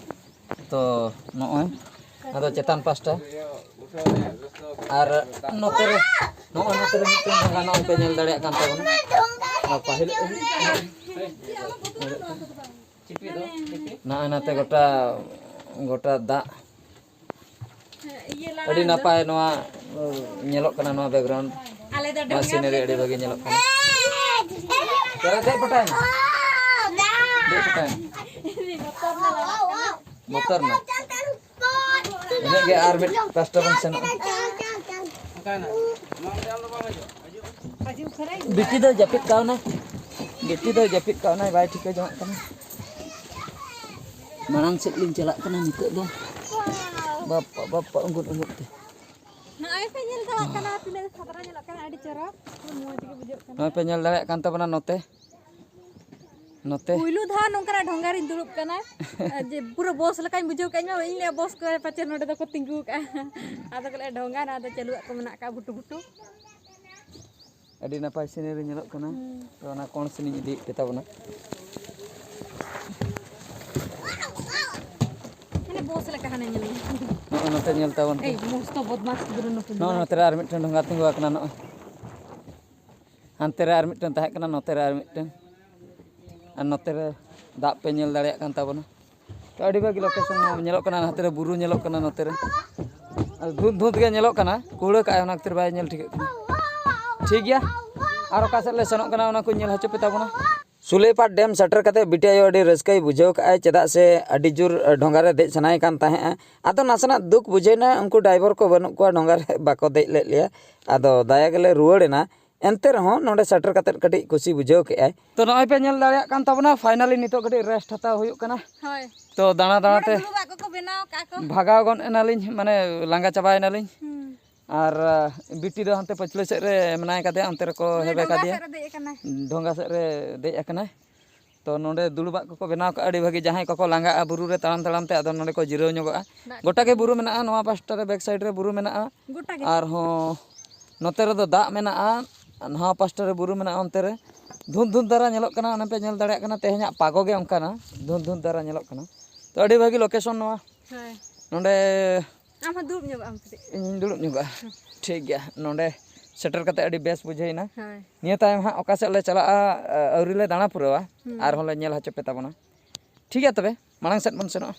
ᱛᱚ ᱱᱚᱜᱼᱚᱭ ᱟᱫᱚ ᱪᱮᱛᱟᱱ ᱯᱟᱥᱴᱟ ᱟᱨ ᱱᱚᱛᱮ ᱨᱮ, ᱱᱚᱜᱼᱚᱭ ᱱᱚᱛᱮ ᱨᱮ ᱢᱤᱫᱴᱟᱝ ᱰᱷᱚᱸᱜᱟ ᱱᱚᱜᱼᱚᱭ ᱯᱮ ᱧᱮᱞ ᱫᱟᱲᱮᱭᱟᱜ ᱠᱟᱱ ᱛᱟᱵᱚᱱᱟ᱾ ᱟᱨ ᱯᱟᱹᱦᱤᱞ ᱱᱚᱜᱼᱚᱭ ᱱᱟᱛᱮ ᱜᱚᱴᱟ, ᱜᱚᱴᱟ ᱫᱟᱜ᱾ ᱟᱹᱰᱤ ᱱᱟᱯᱟᱭ ᱱᱚᱣᱟ, ᱧᱮᱞᱚᱜ ᱠᱟᱱᱟ ᱱᱚᱣᱟ background᱾ ᱟᱞᱮ ᱫᱚ ᱱᱚᱣᱟ ᱰᱷᱚᱸᱜᱟ scenery ᱟᱹᱰᱤ ᱵᱷᱟᱹᱜᱤ ᱧᱮᱞᱚᱜ ᱠᱟᱱᱟ᱾ ᱪᱟᱞᱟᱜ ᱫᱮᱡ ᱯᱚᱴᱟᱭ ᱢᱮ᱾ ᱫᱮᱡ ᱯᱚᱴᱟᱭ ᱢᱮ᱾ ᱵᱚᱛᱚᱨ ᱱᱟ᱾ ᱤᱱᱟᱹᱜ ᱜᱮ, ᱟᱨ ᱢᱤᱫ ᱯᱟᱥᱴᱟ ᱵᱚᱱ ᱥᱮᱱᱚᱜᱼᱟ᱾ ᱵᱤᱴᱤ ᱫᱚ ᱡᱟᱹᱯᱤᱫ ᱠᱟᱣᱱᱟᱭ, ᱵᱤᱴᱤ ᱫᱚ ᱡᱟᱹᱯᱤᱫ ᱠᱟᱣᱱᱟᱭ, ᱵᱟᱭ ᱴᱷᱤᱠᱟᱹ ᱡᱚᱝᱟᱜ ᱠᱟᱱᱟ᱾ ᱢᱟᱲᱟᱝ ᱥᱮᱫ ᱞᱤᱧ ᱪᱟᱞᱟᱜ ᱠᱟᱱᱟ ᱱᱤᱛᱚᱜ ᱫᱚ᱾ ᱵᱟᱯᱟ, ᱵᱟᱯᱟ, ᱩᱸᱜᱩᱫ, ᱩᱸᱜᱩᱫ ᱛᱮ᱾ ᱱᱚᱜᱼᱚᱭ ᱯᱮ ᱧᱮᱞ ᱫᱟᱲᱮᱭᱟᱜ ᱠᱟᱱᱟ, ᱛᱤᱱᱟᱹᱜ ᱠᱷᱟᱛᱨᱟ ᱧᱮᱞᱚᱜ ᱠᱟᱱᱟ, ᱟᱹᱰᱤ ᱪᱚᱨᱚᱠ, ᱢᱚᱡᱽ ᱜᱮ ᱵᱩᱡᱷᱟᱹᱜ ᱠᱟᱱᱟ᱾ ᱱᱚᱜᱼᱚᱭ ᱯᱮ ᱧᱮᱞ ᱫᱟᱲᱮᱭᱟᱜ ᱠᱟᱱ ᱛᱟᱵᱚᱱᱟ ᱱᱚᱛᱮ, ᱱᱚᱛᱮ᱾ ᱯᱩᱭᱞᱩ ᱫᱷᱟᱣ ᱱᱚᱝᱠᱟᱱᱟᱜ ᱰᱷᱚᱸᱜᱟ ᱨᱤᱧ ᱫᱩᱲᱩᱵ ᱠᱟᱱᱟ, ᱡᱮ ᱯᱩᱨᱟᱹ ᱵᱚᱥ ᱞᱮᱠᱟᱧ ᱵᱩᱡᱷᱟᱹᱣ ᱠᱮᱫᱼᱟ᱾ ᱤᱧ ᱢᱟ ᱤᱧ ᱞᱟᱹᱭᱟ ᱵᱚᱥ ᱠᱚᱨᱮ ᱯᱟᱪᱮ ᱱᱚᱰᱮ ᱫᱚᱠᱚ ᱛᱤᱸᱜᱩ ᱠᱟᱜᱼᱟ᱾ ᱟᱫᱚ ᱠᱚ ᱞᱟᱹᱭᱟ ᱰᱷᱚᱸᱜᱟ, ᱱᱚᱣᱟ ᱫᱚ ᱪᱟᱹᱞᱩᱣᱟᱜ ᱠᱚ ᱢᱮᱱᱟᱜ ᱠᱟᱜᱼᱟ ᱵᱷᱩᱴᱩ ᱵᱷᱩᱴᱩ᱾ ᱟᱹᱰᱤ ᱱᱟᱯᱟᱭ scenery ᱧᱮᱞᱚᱜ ᱠᱟᱱᱟ᱾ ᱦᱩᱸ᱾ ᱛᱚ ᱚᱱᱟ ᱠᱚᱬ ᱥᱮᱱᱤᱧ ᱤᱫᱤᱭᱮᱫ ᱯᱮ ᱛᱟᱵᱚᱱᱟ᱾ ᱢᱟᱱᱮ ᱵᱚᱥ ᱞᱮᱠᱟ ᱦᱟᱱᱮ ᱧᱮᱞ ᱢᱮ᱾ ᱱᱚᱜᱼᱚ ᱱᱚᱛᱮ ᱧᱮᱞ ᱛᱟᱵᱚᱱ ᱯᱮ᱾ ᱮᱭ, ᱢᱚᱥᱛᱚ ᱵᱚᱫᱢᱟᱥ ᱜᱤᱫᱽᱨᱟᱹ ᱱᱩᱠᱩ ᱱᱚᱜᱼᱚ ᱢᱮᱱᱟᱜ ᱱᱚᱛᱮ ᱨᱮ ᱟᱨ ᱢᱤᱫᱴᱮᱱ ᱰᱷᱚᱸᱜᱟ ᱛᱤᱸᱜᱩ ᱟᱠᱟᱱᱟ᱾ ᱱᱚᱜᱼᱚᱭ ᱦᱟᱱᱛᱮ ᱨᱮ ᱟᱨ ᱢᱤᱫᱴᱮᱱ ᱛᱟᱦᱮᱸ ᱠᱟᱱᱟ, ᱱᱚᱛᱮ ᱨᱮ ᱟᱨ ᱢᱤᱫᱴᱮᱱ᱾ ᱟᱨ ᱱᱚᱛᱮ ᱨᱮ ᱫᱟᱜ ᱯᱮ ᱧᱮᱞ ᱫᱟᱲᱮᱭᱟᱜ ᱠᱟᱱ ᱛᱟᱵᱚᱱᱟ᱾ ᱛᱚ ᱟᱹᱰᱤ ᱵᱷᱟᱹᱜᱤ location ᱱᱚᱣᱟ ᱧᱮᱞᱚᱜ ᱠᱟᱱᱟ, ᱱᱚᱛᱮ ᱨᱮ ᱵᱩᱨᱩ ᱧᱮᱞᱚᱜ ᱠᱟᱱᱟ, ᱱᱚᱛᱮ ᱨᱮ᱾ ᱟᱨ ᱫᱷᱩᱸᱫ ᱫᱷᱩᱸᱫ ᱜᱮ ᱧᱮᱞᱚᱜ ᱠᱟᱱᱟ, ᱠᱩᱦᱲᱟᱹ ᱠᱟᱜᱼᱟᱭ, ᱚᱱᱟ ᱠᱷᱟᱹᱛᱤᱨ ᱵᱟᱭ ᱧᱮᱞ ᱴᱷᱤᱠᱟᱹᱜ ᱠᱟᱱᱟ᱾ ᱴᱷᱤᱠ ᱜᱮᱭᱟ, ᱟᱨ ᱚᱠᱟ ᱥᱮᱫ ᱞᱮ ᱥᱮᱱᱚᱜ ᱠᱟᱱᱟ, ᱚᱱᱟ ᱠᱚᱧ ᱧᱮᱞ ᱦᱚᱪᱚ ᱯᱮ ᱛᱟᱵᱚᱱᱟ᱾ ᱥᱩᱞᱟᱹᱭᱯᱟᱲ dam ᱥᱮᱴᱮᱨ ᱠᱟᱛᱮ ᱵᱤᱴᱤ ᱟᱭᱳ ᱟᱹᱰᱤ ᱨᱟᱹᱥᱠᱟᱹᱭ ᱵᱩᱡᱷᱟᱹᱣ ᱠᱟᱜᱼᱟᱭ, ᱪᱮᱫᱟᱜ ᱥᱮ ᱟᱹᱰᱤ ᱡᱳᱨ ᱰᱷᱚᱸᱜᱟ ᱨᱮ ᱫᱮᱡ ᱥᱟᱱᱟᱭᱮ ᱠᱟᱱ ᱛᱟᱦᱮᱸᱜᱼᱟ᱾ ᱟᱫᱚ ᱱᱟᱥᱮᱱᱟᱜ ᱫᱩᱠ ᱵᱩᱡᱷᱟᱹᱣᱱᱟ, ᱩᱱᱠᱩ driver ᱠᱚ ᱵᱟᱹᱱᱩᱜ ᱠᱚᱣᱟ, ᱰᱷᱚᱸᱜᱟ ᱨᱮ ᱵᱟᱠᱚ ᱫᱮᱡ ᱞᱮᱫ ᱞᱮᱭᱟ᱾ ᱟᱫᱚ ᱫᱟᱭᱟ ᱜᱮᱞᱮ ᱨᱩᱣᱟᱹᱲ ᱮᱱᱟ᱾ ᱮᱱᱛᱮ ᱨᱮᱦᱚᱸ ᱱᱚᱰᱮ ᱥᱮᱴᱮᱨ ᱠᱟᱛᱮᱫ ᱠᱟᱹᱴᱤᱡ ᱠᱩᱥᱤ ᱵᱩᱡᱷᱟᱹᱣ ᱠᱮᱫᱟᱭ᱾ ᱛᱚ ᱱᱚᱜᱼᱚᱭ ᱯᱮ ᱧᱮᱞ ᱫᱟᱲᱮᱭᱟᱜ ᱠᱟᱱ ᱛᱟᱵᱚᱱᱟ, finally ᱱᱤᱛᱚᱜ ᱠᱟᱹᱴᱤᱡ rest ᱦᱟᱛᱟᱣ ᱦᱩᱭᱩᱜ ᱠᱟᱱᱟ᱾ ᱦᱳᱭ᱾ ᱛᱚ ᱫᱟᱬᱟ ᱫᱟᱬᱟ ᱱᱚᱰᱮ ᱛᱮ ᱫᱩᱲᱩᱵᱟᱜ ᱠᱚᱠᱚ ᱵᱮᱱᱟᱣ ᱠᱟᱜᱼᱟ ᱠᱚ᱾ ᱵᱷᱟᱜᱟᱣ ᱜᱚᱫ ᱮᱱᱟᱞᱤᱧ, ᱢᱟᱱᱮ ᱞᱟᱸᱜᱟ ᱪᱟᱵᱟᱭᱮᱱᱟᱞᱤᱧ᱾ ᱦᱩᱸ᱾ ᱟᱨ ᱵᱤᱴᱤ ᱫᱚ ᱦᱟᱱᱛᱮ ᱯᱟᱹᱪᱷᱞᱟᱹ ᱥᱮᱫ ᱨᱮ ᱢᱮᱱᱟᱭ ᱠᱟᱫᱮᱭᱟ, ᱚᱱᱛᱮ ᱨᱮᱠᱚ ᱩᱱᱤ ᱦᱮᱵᱮ ᱰᱷᱚᱸᱜᱟ ᱠᱟᱫᱮᱭᱟ᱾ ᱥᱮᱫ ᱨᱮ ᱫᱮᱡ ᱟᱠᱟᱱᱟᱭ᱾ ᱰᱷᱚᱸᱜᱟ ᱥᱮᱫ ᱨᱮ ᱫᱮᱡ ᱟᱠᱟᱱᱟᱭ᱾ ᱛᱚ ᱱᱚᱰᱮ ᱫᱩᱲᱩᱵᱟᱜ ᱠᱚᱠᱚ ᱵᱮᱱᱟᱣ ᱠᱟᱜᱼᱟ, ᱟᱹᱰᱤ ᱵᱷᱟᱹᱜᱤ᱾ ᱡᱟᱦᱟᱸᱭ ᱠᱚᱠᱚ ᱞᱟᱸᱜᱟᱜᱼᱟ ᱵᱩᱨᱩ ᱨᱮ ᱛᱟᱲᱟᱢ ᱛᱟᱲᱟᱢ ᱛᱮ, ᱟᱫᱚ ᱱᱚᱰᱮ ᱠᱚ ᱡᱤᱨᱟᱹᱣ ᱧᱚᱜᱚᱜᱼᱟ᱾ ᱫᱟᱜ ᱜᱚᱴᱟ ᱜᱮ ᱵᱩᱨᱩ ᱢᱮᱱᱟᱜᱼᱟ, ᱱᱚᱣᱟ ᱯᱟᱥᱴᱟ ᱨᱮ, back side ᱨᱮ ᱵᱩᱨᱩ ᱢᱮᱱᱟᱜᱼᱟ᱾ ᱜᱚᱴᱟ ᱜᱮ᱾ ᱟᱨᱦᱚᱸ ᱱᱚᱛᱮ ᱨᱮᱫᱚ ᱫᱟᱜ ᱢᱮᱱᱟᱜᱼᱟ, ᱱᱟᱣᱟ ᱯᱟᱥᱴᱟ ᱨᱮ ᱵᱩᱨᱩ ᱢᱮᱱᱟᱜᱼᱟ, ᱚᱱᱛᱮ ᱨᱮ ᱫᱷᱩᱸᱫ ᱫᱷᱩᱸᱫ ᱫᱷᱟᱨᱟ ᱧᱮᱞᱚᱜ ᱠᱟᱱᱟ᱾ ᱚᱱᱮ ᱯᱮ ᱧᱮᱞ ᱫᱟᱲᱮᱭᱟᱜ ᱠᱟᱱᱟ, ᱛᱮᱦᱮᱧᱟᱜ ᱯᱟᱜᱚ ᱜᱮ ᱚᱱᱠᱟᱱᱟ, ᱫᱷᱩᱸᱫ ᱫᱷᱩᱸᱫ ᱫᱷᱟᱨᱟ ᱧᱮᱞᱚᱜ ᱠᱟᱱᱟ᱾ ᱛᱚ ᱟᱹᱰᱤ ᱵᱷᱟᱹᱜᱤ location ᱱᱚᱣᱟ᱾ ᱦᱳᱭ᱾ ᱱᱚᱰᱮ ᱟᱢ ᱦᱚᱸ ᱫᱩᱲᱩᱵ ᱧᱚᱜᱚᱜ ᱟᱢ ᱠᱟᱹᱴᱤᱡ᱾ ᱤᱧ ᱫᱩᱲᱩᱵ ᱧᱚᱜᱚᱜᱼᱟ᱾ ᱦᱩᱸ᱾ ᱴᱷᱤᱠ ᱜᱮᱭᱟ, ᱱᱚᱰᱮ ᱥᱮᱴᱮᱨ ᱠᱟᱛᱮ ᱟᱹᱰᱤ ᱵᱮᱥ ᱵᱩᱡᱷᱟᱹᱣᱮᱱᱟ᱾ ᱦᱳᱭ᱾ ᱱᱤᱭᱟᱹ ᱛᱟᱭᱚᱢ ᱦᱟᱸᱜ ᱚᱠᱟ ᱥᱮᱫ ᱞᱮ ᱪᱟᱞᱟᱜᱼᱟ, ᱟ-, ᱟᱹᱣᱨᱤ ᱞᱮ ᱫᱟᱬᱟ ᱯᱩᱨᱟᱹᱣᱟ, ᱦᱩᱸ᱾ ᱟᱨᱦᱚᱸ ᱞᱮ ᱧᱮᱞ ᱦᱚᱪᱚ ᱯᱮ ᱛᱟᱵᱚᱱᱟ᱾ ᱴᱷᱤᱠ ᱜᱮᱭᱟ, ᱛᱚᱵᱮ ᱢᱟᱲᱟᱝ ᱥᱮᱫ ᱵᱚᱱ ᱥᱮᱱᱚᱜᱼᱟ᱾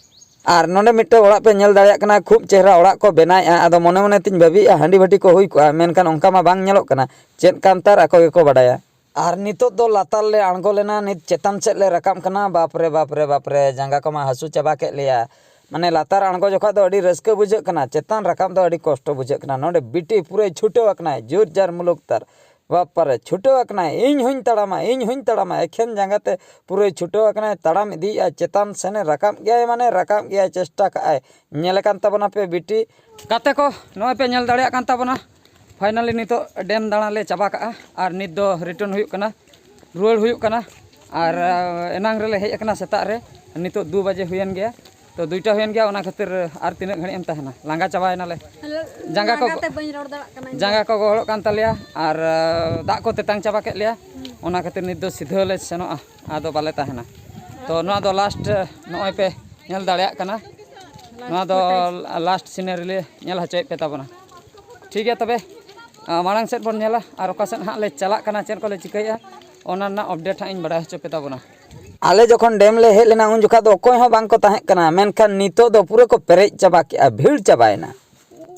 ᱟᱨ ᱱᱚᱰᱮ ᱢᱤᱫᱴᱮᱱ ᱚᱲᱟᱜ ᱯᱮ ᱧᱮᱞ ᱫᱟᱲᱮᱭᱟᱜ ᱠᱟᱱᱟ, ᱠᱷᱩᱵ ᱪᱮᱦᱨᱟ ᱚᱲᱟᱜ ᱠᱚ ᱵᱮᱱᱟᱣᱮᱫᱼᱟ᱾ ᱟᱫᱚ ᱢᱚᱱᱮ ᱢᱚᱱᱮ ᱛᱤᱧ ᱵᱷᱟᱹᱵᱤᱭᱮᱫᱼᱟ, ᱦᱟᱺᱰᱤ ᱵᱷᱟᱹᱴᱤ ᱠᱚ ᱦᱩᱭ ᱠᱚᱜᱼᱟ, ᱢᱮᱱᱠᱷᱟᱱ ᱚᱱᱠᱟ ᱢᱟ ᱵᱟᱝ ᱧᱮᱞᱚᱜ ᱠᱟᱱᱟ᱾ ᱪᱮᱫ ᱠᱟᱱ ᱛᱟᱨ ᱟᱠᱚ ᱜᱮᱠᱚ ᱵᱟᱰᱟᱭᱟ᱾ ᱟᱨ ᱱᱤᱛᱚᱜ ᱫᱚ ᱞᱟᱛᱟᱨ ᱞᱮ ᱟᱬᱜᱚ ᱞᱮᱱᱟ, ᱱᱤᱛ ᱪᱮᱛᱟᱱ ᱥᱮᱫ ᱞᱮ ᱨᱟᱠᱟᱵ ᱠᱟᱱᱟ᱾ ᱵᱟᱯ ᱨᱮ, ᱵᱟᱯ ᱨᱮ, ᱵᱟᱯ ᱨᱮ, ᱡᱟᱸᱜᱟ ᱠᱚᱢᱟ ᱦᱟᱹᱥᱩ ᱪᱟᱵᱟ ᱠᱮᱫ ᱞᱮᱭᱟ᱾ ᱢᱟᱱᱮ ᱞᱟᱛᱟᱨ ᱟᱬᱜᱚ ᱡᱚᱠᱷᱚᱱ ᱫᱚ ᱟᱹᱰᱤ ᱨᱟᱹᱥᱠᱟᱹ ᱵᱩᱡᱷᱟᱹᱜ ᱠᱟᱱᱟ, ᱪᱮᱛᱟᱱ ᱨᱟᱠᱟᱵ ᱫᱚ ᱟᱹᱰᱤ ᱠᱚᱥᱴᱚ ᱵᱩᱡᱷᱟᱹᱜ ᱠᱟᱱᱟ᱾ ᱱᱚᱰᱮ ᱵᱤᱴᱤ ᱯᱩᱨᱟᱹᱭ ᱪᱷᱩᱴᱟᱹᱣ ᱟᱠᱟᱱᱟᱭ, ᱡᱳᱨ ᱡᱟᱨ ᱢᱩᱞᱩᱠ ᱛᱟᱨ᱾ ᱵᱟᱯ ᱨᱮ, ᱪᱷᱩᱴᱟᱹᱣ ᱟᱠᱟᱱᱟᱭ, "ᱤᱧ ᱦᱚᱧ ᱛᱟᱲᱟᱢᱟ, ᱤᱧ ᱦᱚᱧ ᱛᱟᱲᱟᱢᱟ", ᱮᱠᱷᱮᱱ ᱡᱟᱸᱜᱟ ᱛᱮ ᱯᱩᱨᱟᱹᱭ ᱪᱷᱩᱴᱟᱹᱣ ᱟᱠᱟᱱᱟᱭ, ᱛᱟᱲᱟᱢ ᱤᱫᱤᱭᱮᱫᱼᱟᱭ, ᱪᱮᱛᱟᱱ ᱥᱮᱱᱮ ᱨᱟᱠᱟᱵ ᱜᱮᱭᱟᱭ, ᱢᱟᱱᱮ ᱨᱟᱠᱟᱵ ᱜᱮᱭᱟᱭ, ᱪᱮᱥᱴᱟ ᱠᱟᱜᱼᱟᱭ᱾ ᱧᱮᱞᱮ ᱠᱟᱱ ᱛᱟᱵᱚᱱᱟ ᱯᱮ ᱵᱤᱴᱤ᱾ ᱜᱟᱛᱮ ᱠᱚ, ᱱᱚᱜᱼᱚᱭ ᱯᱮ ᱧᱮᱞ ᱫᱟᱲᱮᱭᱟᱜ ᱠᱟᱱ ᱛᱟᱵᱚᱱᱟ, finally ᱱᱤᱛᱚᱜ ᱰᱮᱢ ᱫᱟᱬᱟ ᱞᱮ ᱪᱟᱵᱟ ᱠᱟᱜᱼᱟ ᱟᱨ ᱱᱤᱛ ᱫᱚ return ᱦᱩᱭᱩᱜ ᱠᱟᱱᱟ, ᱨᱩᱣᱟᱹᱲ ᱦᱩᱭᱩᱜ ᱠᱟᱱᱟ᱾ ᱟᱨ, ᱟ, ᱮᱱᱟᱝ ᱨᱮᱞᱮ ᱦᱮᱡ ᱟᱠᱟᱱᱟ ᱥᱮᱛᱟᱜ ᱨᱮ, ᱱᱤᱛᱚᱜ ᱫᱩ ᱵᱟᱡᱮ ᱦᱩᱭᱮᱱ ᱜᱮᱭᱟ, ᱛᱚ ᱫᱩᱭᱴᱟ ᱦᱩᱭᱮᱱ ᱜᱮᱭᱟ, ᱚᱱᱟ ᱠᱷᱟᱹᱛᱤᱨ ᱟᱨ ᱛᱤᱱᱟᱹᱜ ᱜᱷᱟᱹᱲᱤᱡ ᱮᱢ ᱛᱟᱦᱮᱱᱟ, ᱞᱟᱸᱜᱟ ᱪᱟᱵᱟᱭᱮᱱᱟᱞᱮ᱾ ᱡᱟᱸᱜᱟ ᱠᱚ ᱞᱟᱸᱜᱟ ᱛᱮ ᱵᱟᱹᱧ ᱨᱚᱲ ᱫᱟᱲᱮᱭᱟᱜ ᱠᱟᱱᱟ ᱤᱧ ᱫᱚ᱾ ᱡᱟᱸᱜᱟ ᱠᱚ ᱜᱚᱦᱚᱲᱚᱜ ᱠᱟᱱ ᱛᱟᱞᱮᱭᱟ ᱟᱨ, ᱟ, ᱫᱟᱜ ᱠᱚ ᱛᱮᱛᱟᱝ ᱪᱟᱵᱟ ᱠᱮᱫ ᱞᱮᱭᱟ, ᱦᱩᱸ᱾ ᱚᱱᱟ ᱠᱷᱟᱹᱛᱤᱨ ᱱᱤᱛ ᱫᱚ ᱥᱤᱫᱷᱟᱹ ᱞᱮ ᱥᱮᱱᱚᱜᱼᱟ, ᱟᱫᱚ ᱵᱟᱞᱮ ᱛᱟᱦᱮᱱᱟ᱾ ᱛᱚ ᱱᱚᱣᱟ ᱫᱚ last, ᱱᱚᱜᱼᱚᱭ ᱯᱮ ᱧᱮᱞ ᱫᱟᱲᱮᱭᱟᱜ ᱠᱟᱱᱟ, ᱱᱚᱣᱟ ᱫᱚ last scenery ᱞᱮ ᱧᱮᱞ ᱦᱚᱪᱚᱭᱮᱫ ᱯᱮ ᱛᱟᱵᱚᱱᱟ᱾ ᱴᱷᱤᱠ ᱜᱮᱭᱟ, ᱛᱚᱵᱮ, ᱟ, ᱢᱟᱲᱟᱝ ᱥᱮᱫ ᱵᱚᱱ ᱧᱮᱞᱟ ᱟᱨ ᱚᱠᱟ ᱥᱮᱫ ᱦᱟᱸᱜ ᱞᱮ ᱪᱟᱞᱟᱜ ᱠᱟᱱᱟ, ᱪᱮᱫ ᱠᱚᱞᱮ ᱪᱤᱠᱟᱹᱭᱮᱫᱼᱟ, ᱚᱱᱟ ᱨᱮᱱᱟᱜ update ᱦᱟᱸᱜ ᱤᱧ ᱵᱟᱲᱟᱭ ᱦᱚᱪᱚ ᱯᱮ ᱛᱟᱵᱚᱱᱟ᱾ ᱟᱞᱮ ᱡᱚᱠᱷᱚᱱ ᱰᱮᱢ ᱞᱮ ᱦᱮᱡ ᱞᱮᱱᱟ, ᱩᱱ ᱡᱚᱠᱷᱟᱡ ᱫᱚ ᱚᱠᱚᱭ ᱦᱚᱸ ᱵᱟᱝ ᱠᱚ ᱛᱟᱦᱮᱸ ᱠᱟᱱᱟ, ᱢᱮᱱᱠᱷᱟᱱ ᱱᱤᱛᱚᱜ ᱫᱚ ᱯᱩᱨᱟᱹ ᱠᱚ ᱯᱮᱨᱮᱡ ᱪᱟᱵᱟ ᱠᱮᱜᱼᱟ, ᱵᱷᱤᱲ ᱪᱟᱵᱟᱭᱮᱱᱟ᱾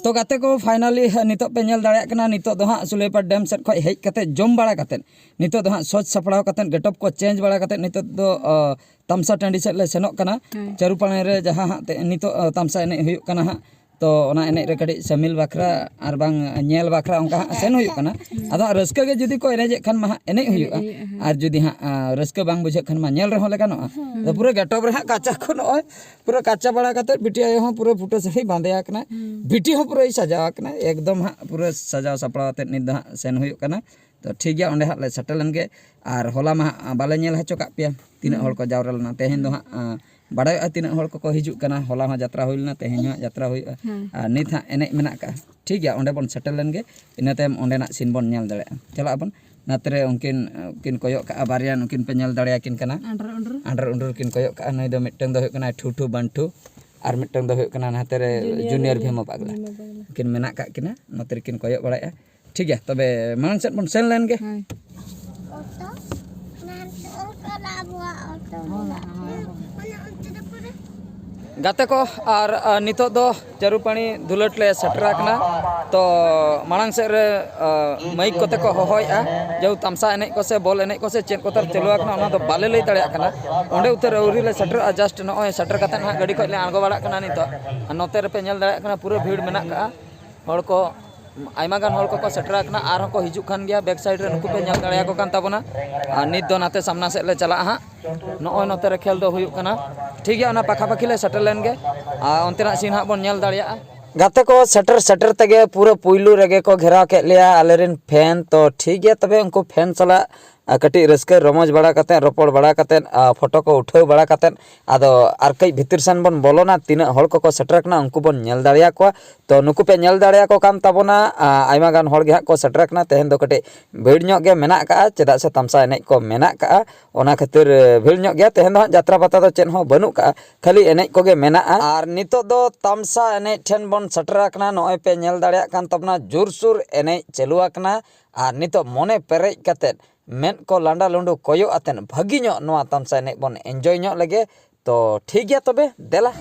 ᱛᱚ ᱜᱟᱛᱮ ᱠᱚ, finally ᱱᱤᱛᱚᱜ ᱯᱮ ᱧᱮᱞ ᱫᱟᱲᱮᱭᱟᱜ ᱠᱟᱱᱟ, ᱱᱤᱛᱚᱜ ᱫᱚ ᱦᱟᱸᱜ ᱥᱩᱞᱮᱯᱟᱲ ᱰᱮᱢ ᱥᱮᱫ ᱠᱷᱚᱱ ᱦᱮᱡ ᱠᱟᱛᱮ, ᱡᱚᱢ ᱵᱟᱲᱟ ᱠᱟᱛᱮ, ᱱᱤᱛᱚᱜ ᱫᱚ ᱦᱟᱸᱜ ᱥᱚᱡᱽ ᱥᱟᱯᱲᱟᱣ ᱠᱟᱛᱮ, ᱜᱮᱴᱟᱯ ᱠᱚ change ᱵᱟᱲᱟ ᱠᱟᱛᱮ, ᱱᱤᱛᱚᱜ ᱫᱚ, ᱚ, ᱛᱟᱢᱥᱟ ᱴᱟᱺᱰᱤ ᱥᱮᱫ ᱞᱮ ᱥᱮᱱᱚᱜ ᱠᱟᱱᱟ᱾ ᱦᱮᱸ᱾ ᱪᱟᱹᱨᱩᱯᱟᱲᱮ ᱨᱮ ᱡᱟᱦᱟᱸ ᱦᱟᱸᱜ ᱛᱮ, ᱱᱤᱛᱚᱜ, ᱚ, ᱛᱟᱢᱥᱟ ᱮᱱᱮᱡ ᱦᱩᱭᱩᱜ ᱠᱟᱱᱟ ᱦᱟᱸᱜ᱾ ᱛᱚ ᱚᱱᱟ ᱮᱱᱮᱡ ᱨᱮ ᱠᱟᱹᱴᱤᱡ ᱥᱟᱹᱢᱤᱞ ᱵᱟᱠᱷᱨᱟ ᱟᱨ ᱵᱟᱝ ᱧᱮᱞ ᱵᱟᱠᱷᱨᱟ ᱚᱱᱠᱟ ᱦᱟᱸᱜ ᱥᱮᱱ ᱦᱩᱭᱩᱜ ᱠᱟᱱᱟ᱾ ᱟᱫᱚ ᱦᱟᱸᱜ ᱨᱟᱹᱥᱠᱟᱹ ᱜᱮ ᱡᱩᱫᱤ ᱠᱚ ᱮᱱᱮᱡᱮᱫ ᱠᱷᱟᱱ ᱢᱟ ᱦᱟᱸᱜ ᱮᱱᱮᱡ ᱦᱩᱭᱩᱜᱼᱟ᱾ ᱟᱨ ᱡᱩᱫᱤ ᱦᱟᱸᱜ ᱨᱟᱹᱥᱠᱟᱹ ᱵᱟᱝ ᱵᱩᱡᱷᱟᱹᱜ ᱠᱷᱟᱱ ᱢᱟ ᱧᱮᱞ ᱨᱮᱦᱚᱸ ᱞᱮ ᱜᱟᱱᱚᱜᱼᱟ᱾ ᱟᱫᱚ ᱯᱩᱨᱟᱹ ᱜᱮᱴᱚᱯ ᱨᱮ ᱦᱟᱸᱜ ᱠᱟᱪᱟ ᱠᱚ ᱱᱚᱜᱼᱚᱭ ᱯᱩᱨᱟᱹ ᱠᱟᱪᱟ ᱵᱟᱲᱟ ᱠᱟᱛᱮᱫ ᱵᱤᱴᱤ ᱟᱭᱳ ᱦᱚᱸ ᱯᱩᱨᱟᱹ ᱯᱷᱩᱴᱟᱹ ᱥᱟᱹᱲᱤ ᱵᱟᱸᱫᱮ ᱟᱠᱟᱱᱟᱭ᱾ ᱵᱤᱴᱤ ᱦᱚᱸ ᱯᱩᱨᱟᱹᱭ ᱥᱟᱡᱟᱣ ᱟᱠᱟᱱᱟ, ᱮᱠᱫᱚᱢ ᱦᱟᱸᱜ ᱯᱩᱨᱟᱹ ᱥᱟᱡᱟᱣ ᱥᱟᱯᱲᱟᱣ ᱟᱛᱮᱫ ᱱᱤᱛ ᱫᱚ ᱦᱟᱸᱜ ᱥᱮᱱ ᱦᱩᱭᱩᱜ ᱠᱟᱱᱟ᱾ ᱛᱚ ᱴᱷᱤᱠ ᱜᱮᱭᱟ, ᱚᱸᱰᱮ ᱦᱟᱸᱜ ᱞᱮ ᱥᱮᱴᱮᱨ ᱞᱮᱱ ᱜᱮ᱾ ᱟᱨ ᱦᱚᱞᱟ ᱢᱟ ᱦᱟᱸᱜ ᱵᱟᱞᱮ ᱧᱮᱞ ᱦᱚᱪᱚ ᱠᱟᱜ ᱯᱮᱭᱟ ᱛᱤᱱᱟᱹᱜ ᱦᱚᱲ ᱠᱚ ᱡᱟᱣᱨᱟ ᱞᱮᱱᱟ᱾ ᱛᱮᱦᱮᱧ ᱫᱚ ᱦᱟᱸᱜ ᱵᱟᱲᱟᱭᱚᱜᱼᱟ ᱛᱤᱱᱟᱹᱜ ᱦᱚᱲ ᱠᱚᱠᱚ ᱦᱤᱡᱩᱜ ᱠᱟᱱᱟ᱾ ᱦᱚᱞᱟ ᱦᱚᱸ ᱡᱟᱛᱨᱟ ᱦᱩᱭ ᱞᱮᱱᱟ, ᱛᱮᱦᱮᱧ ᱦᱚᱸ ᱦᱟᱸᱜ ᱡᱟᱛᱨᱟ ᱦᱩᱭᱩᱜᱼᱟ᱾ ᱟᱨ ᱱᱤᱛ ᱦᱟᱸᱜ ᱮᱱᱮᱡ ᱢᱮᱱᱟᱜ ᱠᱟᱜᱼᱟ᱾ ᱴᱷᱤᱠ ᱜᱮᱭᱟ, ᱚᱸᱰᱮ ᱵᱚᱱ ᱥᱮᱴᱮᱨ ᱞᱮᱱ ᱜᱮ, ᱤᱱᱟᱹ ᱛᱟᱭᱚᱢ ᱚᱸᱰᱮᱱᱟᱜ ᱥᱤᱱ ᱵᱚᱱ ᱧᱮᱞ ᱫᱟᱲᱮᱭᱟᱜᱼᱟ᱾ ᱪᱟᱞᱟᱜ ᱟᱵᱚᱱ᱾ ᱱᱟᱛᱮ ᱨᱮ ᱩᱱᱠᱤᱱ ᱠᱤᱱ ᱠᱚᱭᱚᱜ ᱠᱟᱜᱼᱟ, ᱵᱟᱨᱭᱟ ᱱᱩᱠᱤᱱ ᱯᱮ ᱧᱮᱞ ᱫᱟᱲᱮᱭᱟᱠᱤᱱ ᱠᱟᱱᱟ᱾ ᱟᱸᱰᱨᱚ ᱩᱸᱰᱨᱚ ᱠᱤᱱ ᱠᱚᱭᱚᱜ ᱠᱟᱜᱼᱟ᱾ ᱱᱩᱭ ᱫᱚ ᱢᱤᱫᱴᱟᱝ ᱫᱚ ᱦᱩᱭᱩᱜ ᱠᱟᱱᱟᱭ ᱴᱷᱩᱴᱷᱩ ᱵᱟᱱᱴᱷᱩ, ᱟᱨ ᱢᱤᱫᱴᱟᱝ ᱫᱚ ᱦᱩᱭᱩᱜ ᱠᱟᱱᱟ ᱱᱟᱛᱮ ᱨᱮ ᱡᱩᱱᱤᱭᱟᱨ ᱵᱷᱤᱢᱟ ᱯᱟᱜᱽᱞᱟ᱾ ᱩᱱᱠᱤᱱ ᱢᱮᱱᱟᱜ ᱠᱟᱜ ᱠᱤᱱᱟ, ᱱᱚᱛᱮ ᱨᱮᱠᱤᱱ ᱠᱚᱭᱚᱜ ᱵᱟᱲᱟᱭᱮᱜᱼᱟ᱾ ᱴᱷᱤᱠ ᱜᱮᱭᱟ, ᱛᱚᱵᱮ ᱢᱟᱲᱟᱝ ᱥᱮᱫ ᱵᱚᱱ ᱥᱮᱱ ᱞᱮᱱ ᱜᱮ᱾ ᱜᱟᱛᱮ ᱠᱚ, ᱟᱨ ᱱᱤᱛᱚᱜ ᱫᱚ ᱪᱟᱹᱨᱩᱯᱟᱹᱱᱤ ᱫᱷᱩᱞᱟᱹᱴ ᱞᱮ ᱥᱮᱴᱮᱨ ᱟᱠᱟᱱᱟ᱾ ᱛᱚ ᱢᱟᱲᱟᱝ ᱥᱮᱫ ᱨᱮ ᱢᱟᱭᱤᱠ ᱠᱚᱛᱮ ᱠᱚ ᱦᱚᱦᱚᱭᱮᱜᱼᱟ, ᱡᱮᱦᱮᱛᱩ ᱛᱟᱢᱥᱟ ᱮᱱᱮᱡ ᱠᱚ ᱥᱮ ᱵᱚᱞ ᱮᱱᱮᱡ ᱠᱚ ᱥᱮ ᱪᱮᱫ ᱠᱚᱛᱮ ᱪᱟᱹᱞᱩ ᱟᱠᱟᱱᱟ, ᱚᱱᱟ ᱫᱚ ᱵᱟᱞᱮ ᱞᱟᱹᱭ ᱫᱟᱲᱮᱭᱟᱜ ᱠᱟᱱᱟ᱾ ᱚᱸᱰᱮ ᱩᱛᱟᱹᱨ ᱟᱹᱣᱨᱤ ᱞᱮ ᱥᱮᱴᱮᱨᱚᱜᱼᱟ, ᱡᱟᱥᱴ ᱱᱚᱜᱼᱚᱭ ᱥᱮᱴᱮᱨ ᱠᱟᱛᱮᱫ ᱦᱟᱸᱜ ᱜᱟᱹᱰᱤ ᱠᱷᱚᱱ ᱞᱮ ᱟᱬᱜᱚ ᱵᱟᱲᱟᱜ ᱠᱟᱱᱟ ᱱᱤᱛᱚᱜ᱾ ᱟᱨ ᱱᱚᱛᱮ ᱨᱮᱯᱮ ᱧᱮᱞ ᱫᱟᱲᱮᱭᱟᱜ ᱠᱟᱱᱟ, ᱯᱩᱨᱟᱹ ᱵᱷᱤᱲ ᱢᱮᱱᱟᱜ ᱠᱟᱜᱼᱟ᱾ ᱦᱚᱲ ᱠᱚ, ᱟᱭᱢᱟ ᱜᱟᱱ ᱦᱚᱲ ᱠᱚᱠᱚ ᱥᱮᱴᱮᱨ ᱟᱠᱟᱱᱟ, ᱟᱨᱦᱚᱸ ᱠᱚ ᱦᱤᱡᱩᱜ ᱠᱟᱱ ᱜᱮᱭᱟ᱾ ᱵᱮᱠ ᱥᱟᱭᱤᱰ ᱨᱮ ᱱᱩᱠᱩ ᱯᱮ ᱧᱮᱞ ᱫᱟᱲᱮᱭᱟᱠᱚ ᱠᱟᱱ ᱛᱟᱵᱚᱱᱟ᱾ ᱟᱨ ᱱᱤᱛ ᱫᱚ ᱱᱟᱛᱮ ᱥᱟᱢᱱᱟ ᱥᱮᱫ ᱞᱮ ᱪᱟᱞᱟᱜᱼᱟ ᱦᱟᱸᱜ᱾ ᱱᱚᱜᱼᱚᱭ ᱱᱚᱛᱮ ᱨᱮ ᱠᱷᱮᱞ ᱫᱚ ᱦᱩᱭᱩᱜ ᱠᱟᱱᱟ᱾ ᱴᱷᱤᱠ ᱜᱮᱭᱟ, ᱚᱱᱟ ᱯᱟᱠᱷᱟ ᱯᱟᱠᱷᱤ ᱞᱮ ᱥᱮᱴᱮᱨ ᱞᱮᱱ ᱜᱮ, ᱟᱨ ᱚᱱᱛᱮᱱᱟᱜ ᱥᱤᱱ ᱦᱟᱸᱜ ᱵᱚᱱ ᱧᱮᱞ ᱫᱟᱲᱮᱭᱟᱜᱼᱟ᱾ ᱜᱟᱛᱮ ᱠᱚ, ᱥᱮᱴᱮᱨ ᱥᱮᱴᱮᱨ ᱛᱮᱜᱮ ᱯᱩᱨᱟᱹ ᱯᱩᱭᱞᱩ ᱨᱮᱜᱮ ᱠᱚ ᱜᱷᱮᱨᱟᱣ ᱠᱮᱫ ᱞᱮᱭᱟ ᱟᱞᱮᱨᱮᱱ ᱯᱷᱮᱱ᱾ ᱛᱚ ᱴᱷᱤᱠ ᱜᱮᱭᱟ, ᱛᱚᱵᱮ ᱩᱱᱠᱩ ᱯᱷᱮᱱ ᱥᱟᱞᱟᱜ ᱟᱨ ᱠᱟᱹᱴᱤᱡ ᱨᱟᱹᱥᱠᱟᱹ ᱨᱚᱢᱚᱡᱽ ᱵᱟᱲᱟ ᱠᱟᱛᱮᱫ, ᱨᱚᱯᱚᱲ ᱵᱟᱲᱟ ᱠᱟᱛᱮᱫ, ᱟᱨ ᱯᱷᱳᱴᱳ ᱠᱚ ᱩᱴᱷᱟᱹᱣ ᱵᱟᱲᱟ ᱠᱟᱛᱮᱫ, ᱟᱫᱚ ᱟᱨ ᱠᱟᱹᱡ ᱵᱷᱤᱛᱤᱨ ᱥᱮᱱ ᱵᱚᱱ ᱵᱚᱞᱚᱱᱟ᱾ ᱛᱤᱱᱟᱹᱜ ᱦᱚᱲ ᱠᱚᱠᱚ ᱥᱮᱴᱮᱨ ᱠᱟᱱᱟ, ᱩᱱᱠᱩ ᱵᱚᱱ ᱧᱮᱞ ᱫᱟᱲᱮᱭᱟᱠᱚᱣᱟ᱾ ᱛᱚ ᱱᱩᱠᱩ ᱯᱮ ᱧᱮᱞ ᱫᱟᱲᱮᱭᱟᱠᱚ ᱠᱟᱱ ᱛᱟᱵᱚᱱᱟ, ᱟᱨ ᱟᱭᱢᱟ ᱜᱟᱱ ᱦᱚᱲ ᱜᱮ ᱦᱟᱸᱜ ᱠᱚ ᱥᱮᱴᱮᱨ ᱠᱟᱱᱟ᱾ ᱛᱮᱦᱮᱧ ᱫᱚ ᱠᱟᱹᱴᱤᱡ ᱵᱷᱤᱲ ᱧᱚᱜ ᱜᱮ ᱢᱮᱱᱟᱜ ᱠᱟᱜᱼᱟ, ᱪᱮᱫᱟᱜ ᱥᱮ ᱛᱟᱢᱥᱟ ᱮᱱᱮᱡ ᱠᱚ ᱢᱮᱱᱟᱜ ᱠᱟᱜᱼᱟ, ᱚᱱᱟ ᱠᱷᱟᱹᱛᱤᱨ ᱮ, ᱵᱷᱤᱲ ᱧᱚᱜ ᱜᱮᱭᱟ᱾ ᱛᱮᱦᱮᱧ ᱫᱚ ᱦᱟᱸᱜ ᱡᱟᱛᱨᱟ ᱯᱟᱛᱟ ᱫᱚ ᱪᱮᱫ ᱦᱚᱸ ᱵᱟᱹᱱᱩᱜ ᱠᱟᱜᱼᱟ, ᱠᱷᱟᱹᱞᱤ ᱮᱱᱮᱡ ᱠᱚᱜᱮ ᱢᱮᱱᱟᱜᱼᱟ᱾ ᱟᱨ ᱱᱤᱛᱚᱜ ᱫᱚ ᱛᱟᱢᱥᱟ ᱮᱱᱮᱡ ᱴᱷᱮᱱ ᱵᱚᱱ ᱥᱮᱴᱮᱨ ᱟᱠᱟᱱᱟ᱾ ᱱᱚᱜᱼᱚᱭ ᱯᱮ ᱧᱮᱞ ᱫᱟᱲᱮᱭᱟᱜ ᱠᱟᱱ ᱛᱟᱵᱚᱱᱟ, ᱡᱳᱨᱥᱳᱨ ᱮᱱᱮᱡ ᱪᱟᱹᱞᱩ ᱟᱠᱟᱱᱟ᱾ ᱟᱨ ᱱᱤᱛᱚᱜ ᱢᱚᱱᱮ ᱯᱮᱨᱮᱡ ᱠᱟᱛᱮᱫ, ᱢᱮᱫ ᱠᱚ ᱞᱟᱸᱰᱟ ᱞᱩᱸᱰᱩ ᱠᱚᱭᱚᱜ ᱟᱛᱮᱫ ᱵᱷᱟᱹᱜᱤ ᱧᱚᱜ ᱱᱚᱣᱟ ᱛᱟᱢᱥᱟ ᱮᱱᱮᱡ ᱵᱚᱱ ᱮᱱᱡᱚᱭ ᱧᱚᱜ ᱞᱮᱜᱮ᱾ ᱛᱚ ᱴᱷᱤᱠ ᱜᱮᱭᱟ ᱛᱚᱵᱮ, ᱫᱮᱞᱟ᱾